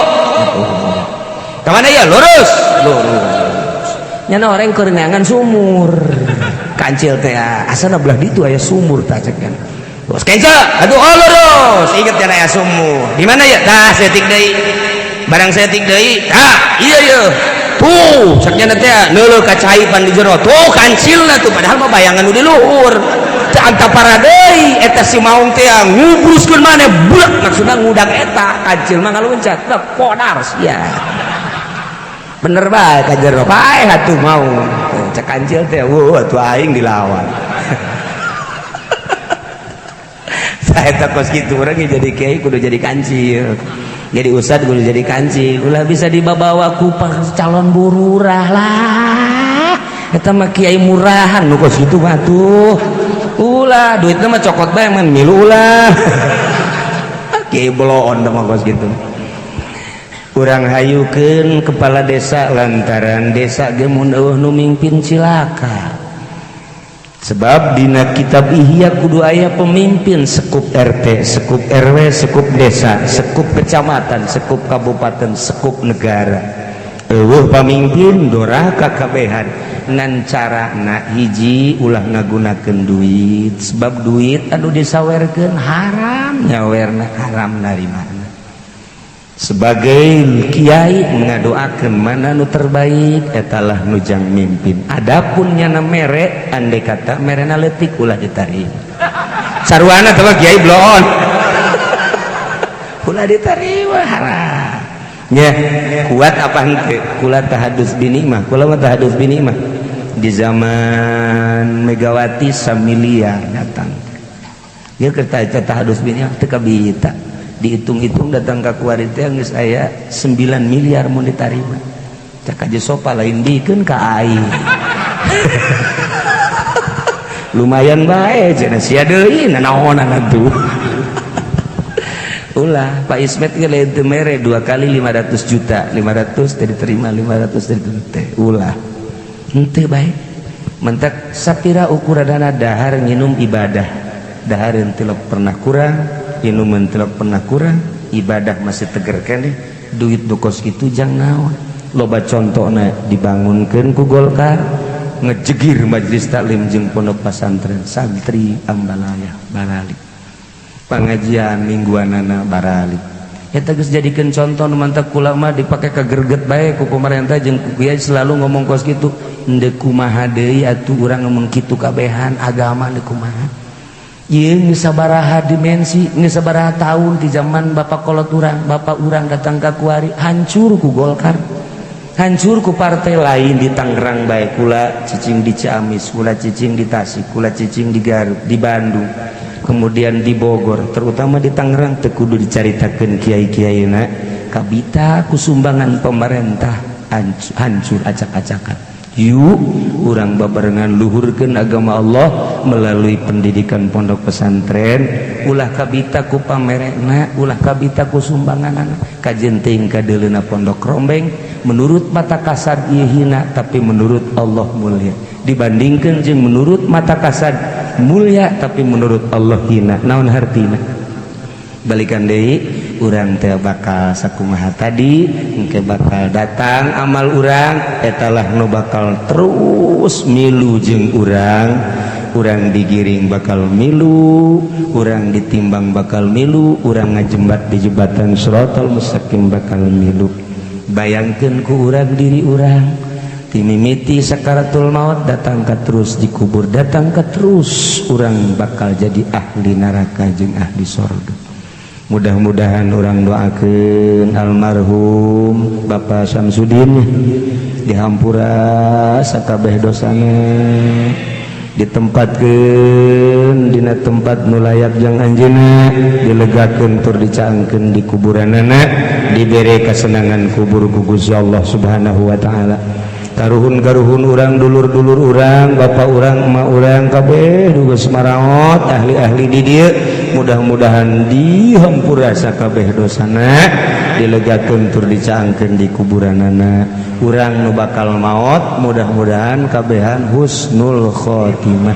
Kemana ya? Lurus, lurus. Nyana orang keur neangan sumur kancil teh, asana belah ditu aya sumur tah, cek kan. Terus kenca, aduh, oh, lurus. Inget cenah aya sumur. Di mana ya? Tah, saeutik deui. Barang saeutik deui, tah, iya iya. Tuh, cek nya teh neuleuh ka cai pan di jero. Tuh kancilna tuh, padahal mah bayangan nu di luhur. Teu antapara deui eta si maung teh ngubruskeun maneh blek, maksudna ngudang eta kancil mah ngaluncat. Teh podar sia. Bener bae ka jero, paeh atuh mau. Cek kancil teh, weuh atuh aing dilawan. Saya kos kitu urang jadi kiai kudu jadi kancil. Jadi ustad kudu jadi kancil. Ulah bisa dibawa ku calon bururah lah. Eta mah kiai murahan nu kos kitu mah tuh. Ulah duitna mah cokot bae man milu ulah. Kiai bloon mah kos kitu. Urang hayukeun kepala desa lantaran desa ge mun eueuh nu mimpin cilaka. Sebab dina kitab Ihya kudu aya pemimpin sekup RT, sekup RW, sekup desa, sekup kecamatan, sekup kabupaten, sekup negara. Eueuh pamimpin doraka kabehan. Ngan carana hiji ulah ngagunakeun duit, sebab duit anu disawerkeun haram nyawerna, haram narimana. Sebagai kiai ngadoakeun mana nu terbaik etalah nu jang mimpin. Adapun nyana mere andai kata merena leutik ulah ditarik. Sarwana teh kiai bloon. Ulah diterima haram. Nya kuat apa henteu? Kula tahadus binikmah, kula mah tahadus binikmah. Di zaman Megawati samiliar datang. Ieu keur tahadus binikmah teu kabita. Dihitung-hitung datang ke kuari teh geus aya 9 miliar mun ditarima. Cak aja sopa lain bikeun ka aing. Lumayan bae cenah sia deui nanaonan atuh. Ulah Pak Ismet ge lain teu mere 2 kali 500 juta, 500 teh diterima, 500 teh diterima. Ulah. Henteu bae. Mentak sapira ukuranana dahar nginum ibadah. Dahar teu pernah kurang, minuman tidak pernah kurang, ibadah masih teger keneh, duit dukos kitu jang naon. Loba contona dibangunkeun ku Golkar, ngejegir majelis taklim jeung pondok pesantren santri ambalaya baralik, pengajian mingguanana baralik. Eta geus jadikeun contoh nu mantak kula mah dipake kagerget bae ku pemerintah jeung ku kiai selalu ngomong kos kitu. Endeu kumaha deui atuh urang ngomong kitu kabehan agama deui kumaha. Ieu geus sabaraha dimensi, geus sabaraha tahun di zaman bapak kolot urang, bapak urang datang ka kuari hancur ku Golkar. Hancur ku partai lain di Tangerang bae, kula cicing di Ciamis, kula cicing di Tasik, kula cicing di Garut, di Bandung, kemudian di Bogor, terutama di Tangerang teu kudu dicaritakeun kiai-kiaina kabita ku sumbangan pemerintah hancur acak-acakan. Yuk urang babarengan luhurkeun agama Allah melalui pendidikan pondok pesantren, ulah kabita ku pamerena, ulah kabita ku sumbanganana, kajen teuing kadeuleuna pondok rombeng menurut mata kasad ieu hina tapi menurut Allah mulia, dibandingkeun jeung menurut mata kasad mulia tapi menurut Allah hina. Naon hartina? Balikan deui urang teh bakal sakumaha tadi, engke bakal datang amal urang etalah nu bakal terus milu jeung urang. Urang digiring bakal milu, urang ditimbang bakal milu, urang ngajembat di jembatan siratal mustaqim bakal milu. Bayangkeun ku urang diri urang timimiti sakaratul maut datang ka terus dikubur, datang ka terus urang bakal jadi ahli neraka jeung ahli sorga. Mudah-mudahan orang doakeun almarhum Bapak Samsudin dihampura sakabeh dosana, ditempatkeun dina tempat nu layak jang anjeunna, dilegakeun tur dicaangkeun di kuburanana, dibere kasenangan kubur ku Gusti Allah Subhanahu wa taala. Karuhun-karuhun urang, dulur-dulur urang, bapak urang, emak urang kabeh nu geus maraot, ahli-ahli di dieu mudah-mudahan dihampura sakabeh dosana, dilegakeun tur dicaangkeun di kuburanana. Urang nu bakal maot mudah-mudahan kabehan husnul khotimah,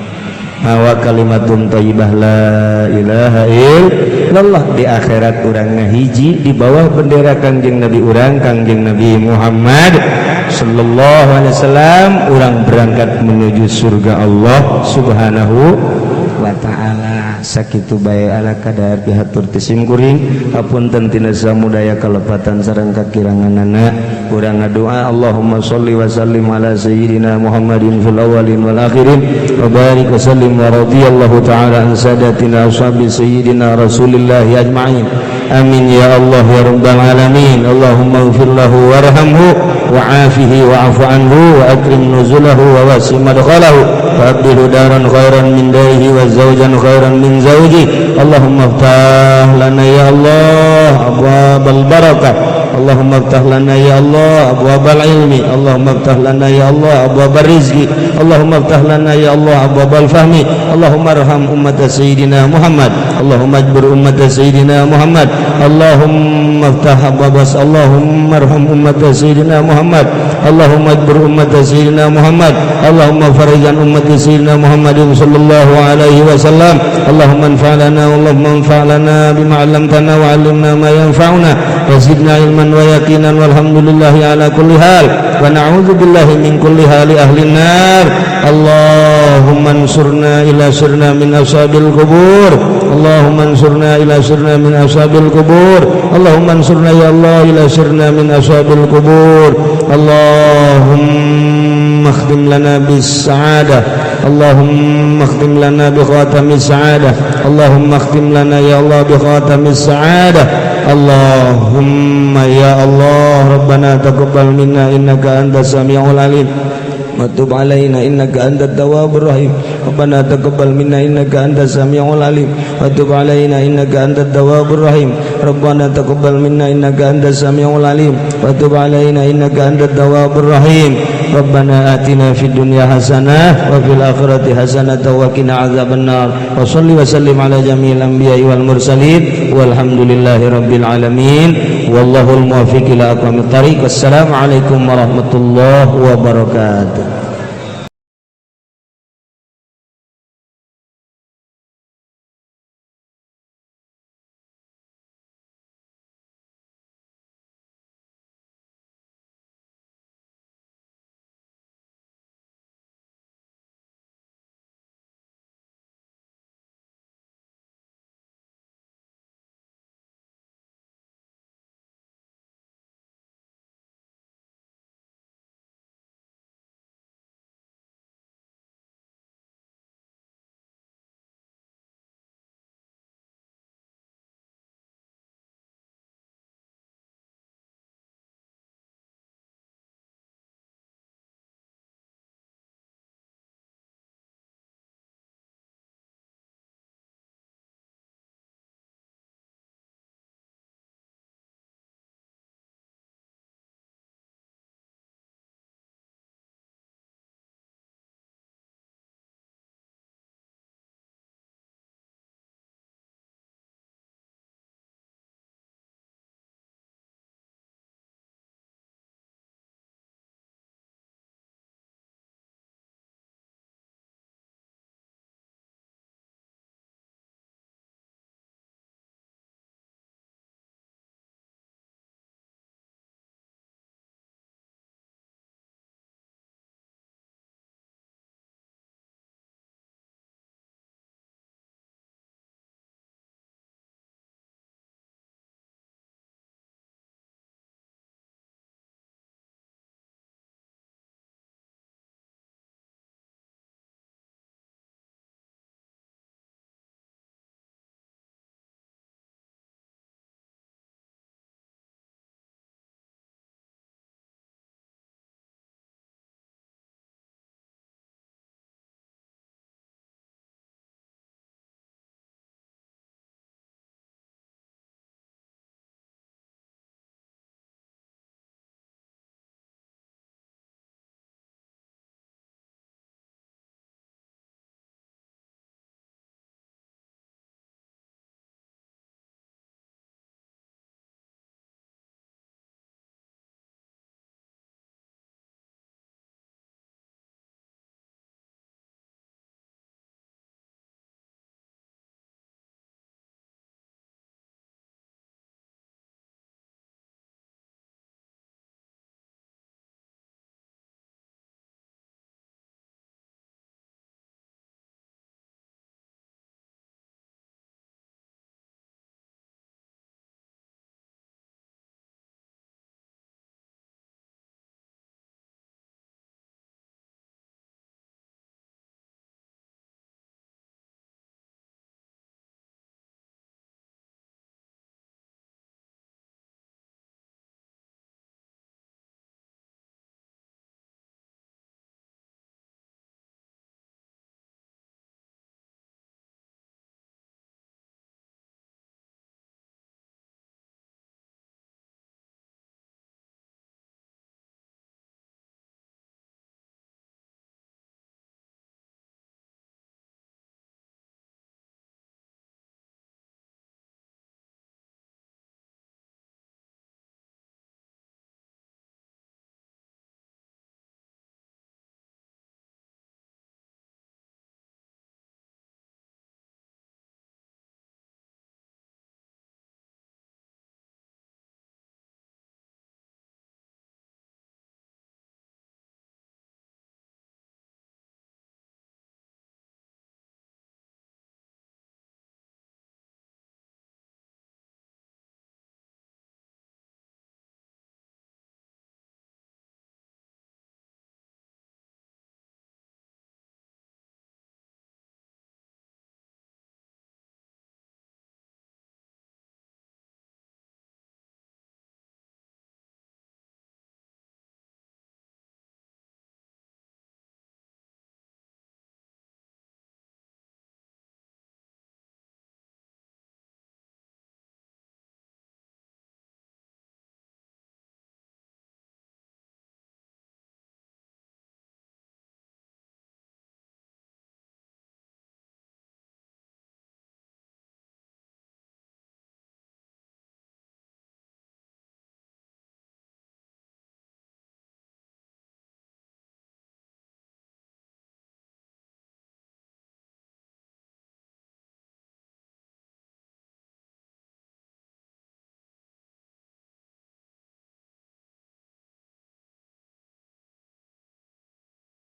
mawa kalimatun thayyibah la ilaha illallah. Di akhirat urang ngahiji di bawah bendera Kangjeng Nabi urang, Kangjeng Nabi Muhammad sallallahu alaihi wasallam. Urang berangkat menuju surga Allah Subhanahu wa taala. Sakitu bae ala kadar pihatur ti sim kuring, hapunten tina samudaya kalepatan sareng kakiranganana. Urang ngadoa, Allahumma sholli wa sallim ala sayyidina Muhammadin fil awwalin wal akhirin wa barik wa sallim wa radhiyallahu ta'ala an sadatina ashabi sayyidina Rasulillah ajma'in. Amin ya Allah ya rabbal alamin. Allahumma ighfir lahu warhamhu wa'afihi wa'fu anhu wa akrim nuzulahu wa wasi madkhalahu wa abdilhu daran khairan min darihi wa zawjan khairan min zawji. Allahumma iftah lana ya Allah abwabal barakah. Allahumma iftah lana ya Allah abwabal ilmi. Allahumma iftah lana ya Allah abwabal rizqi. Allahumma iftah lana ya Allah abwabal fahmi. Allahumma arham ummat sayyidina Muhammad. Allahumma ajbir ummat sayyidina Muhammad. Allahumma iftah abwabas. Allahumma arham ummat sayyidina Muhammad. Allahumma ajbir ummat sayyidina Muhammad. Allahumma farijan ummat sayyidina Muhammadin sallallahu alaihi wasallam. Allahumma anfa' lana, Allahumma anfa' lana bima 'allamtana wa 'allimna ma yanfa'una wa zidna ilman wa yaqinan, walhamdulillahi ala kulli hal wa na'udzu billahi min kulli hali ahli nar. Allahumma ansurna ila sirna min ashabil qubur. Allahumma ansurna ila sirna min ashabil qubur. Allahumma ansurna ya Allah ila sirna min ashabil qubur. Allahumma akhtim lana bis sa'adah. Allahumma akhtim lana bi khatamis sa'adah. Allahumma akhtim lana ya Allah bi khatamis sa'adah. Allahumma ya Allah Rabbana taqabbal minna innaka antas samiul alim wa tub alaina innaka antat tawwabur rahim. Rabbana taqabbal minna innaka antas samiul alim wa tub alaina innaka antat tawwabur rahim. Rabbana taqabbal minna innaka antas samiul alim wa tub alaina innaka antat tawwabur rahim. Rabbana atina fid dunya hasanah wa fil akhirati hasanah wa qina adzabannar. Wa salli wa sallim ala jami'il anbiya'i wal mursalin walhamdulillahi rabbil alamin. Wallahul muwaffiq ila aqwamit thariq. Wassalamu alaikum warahmatullahi wabarakatuh.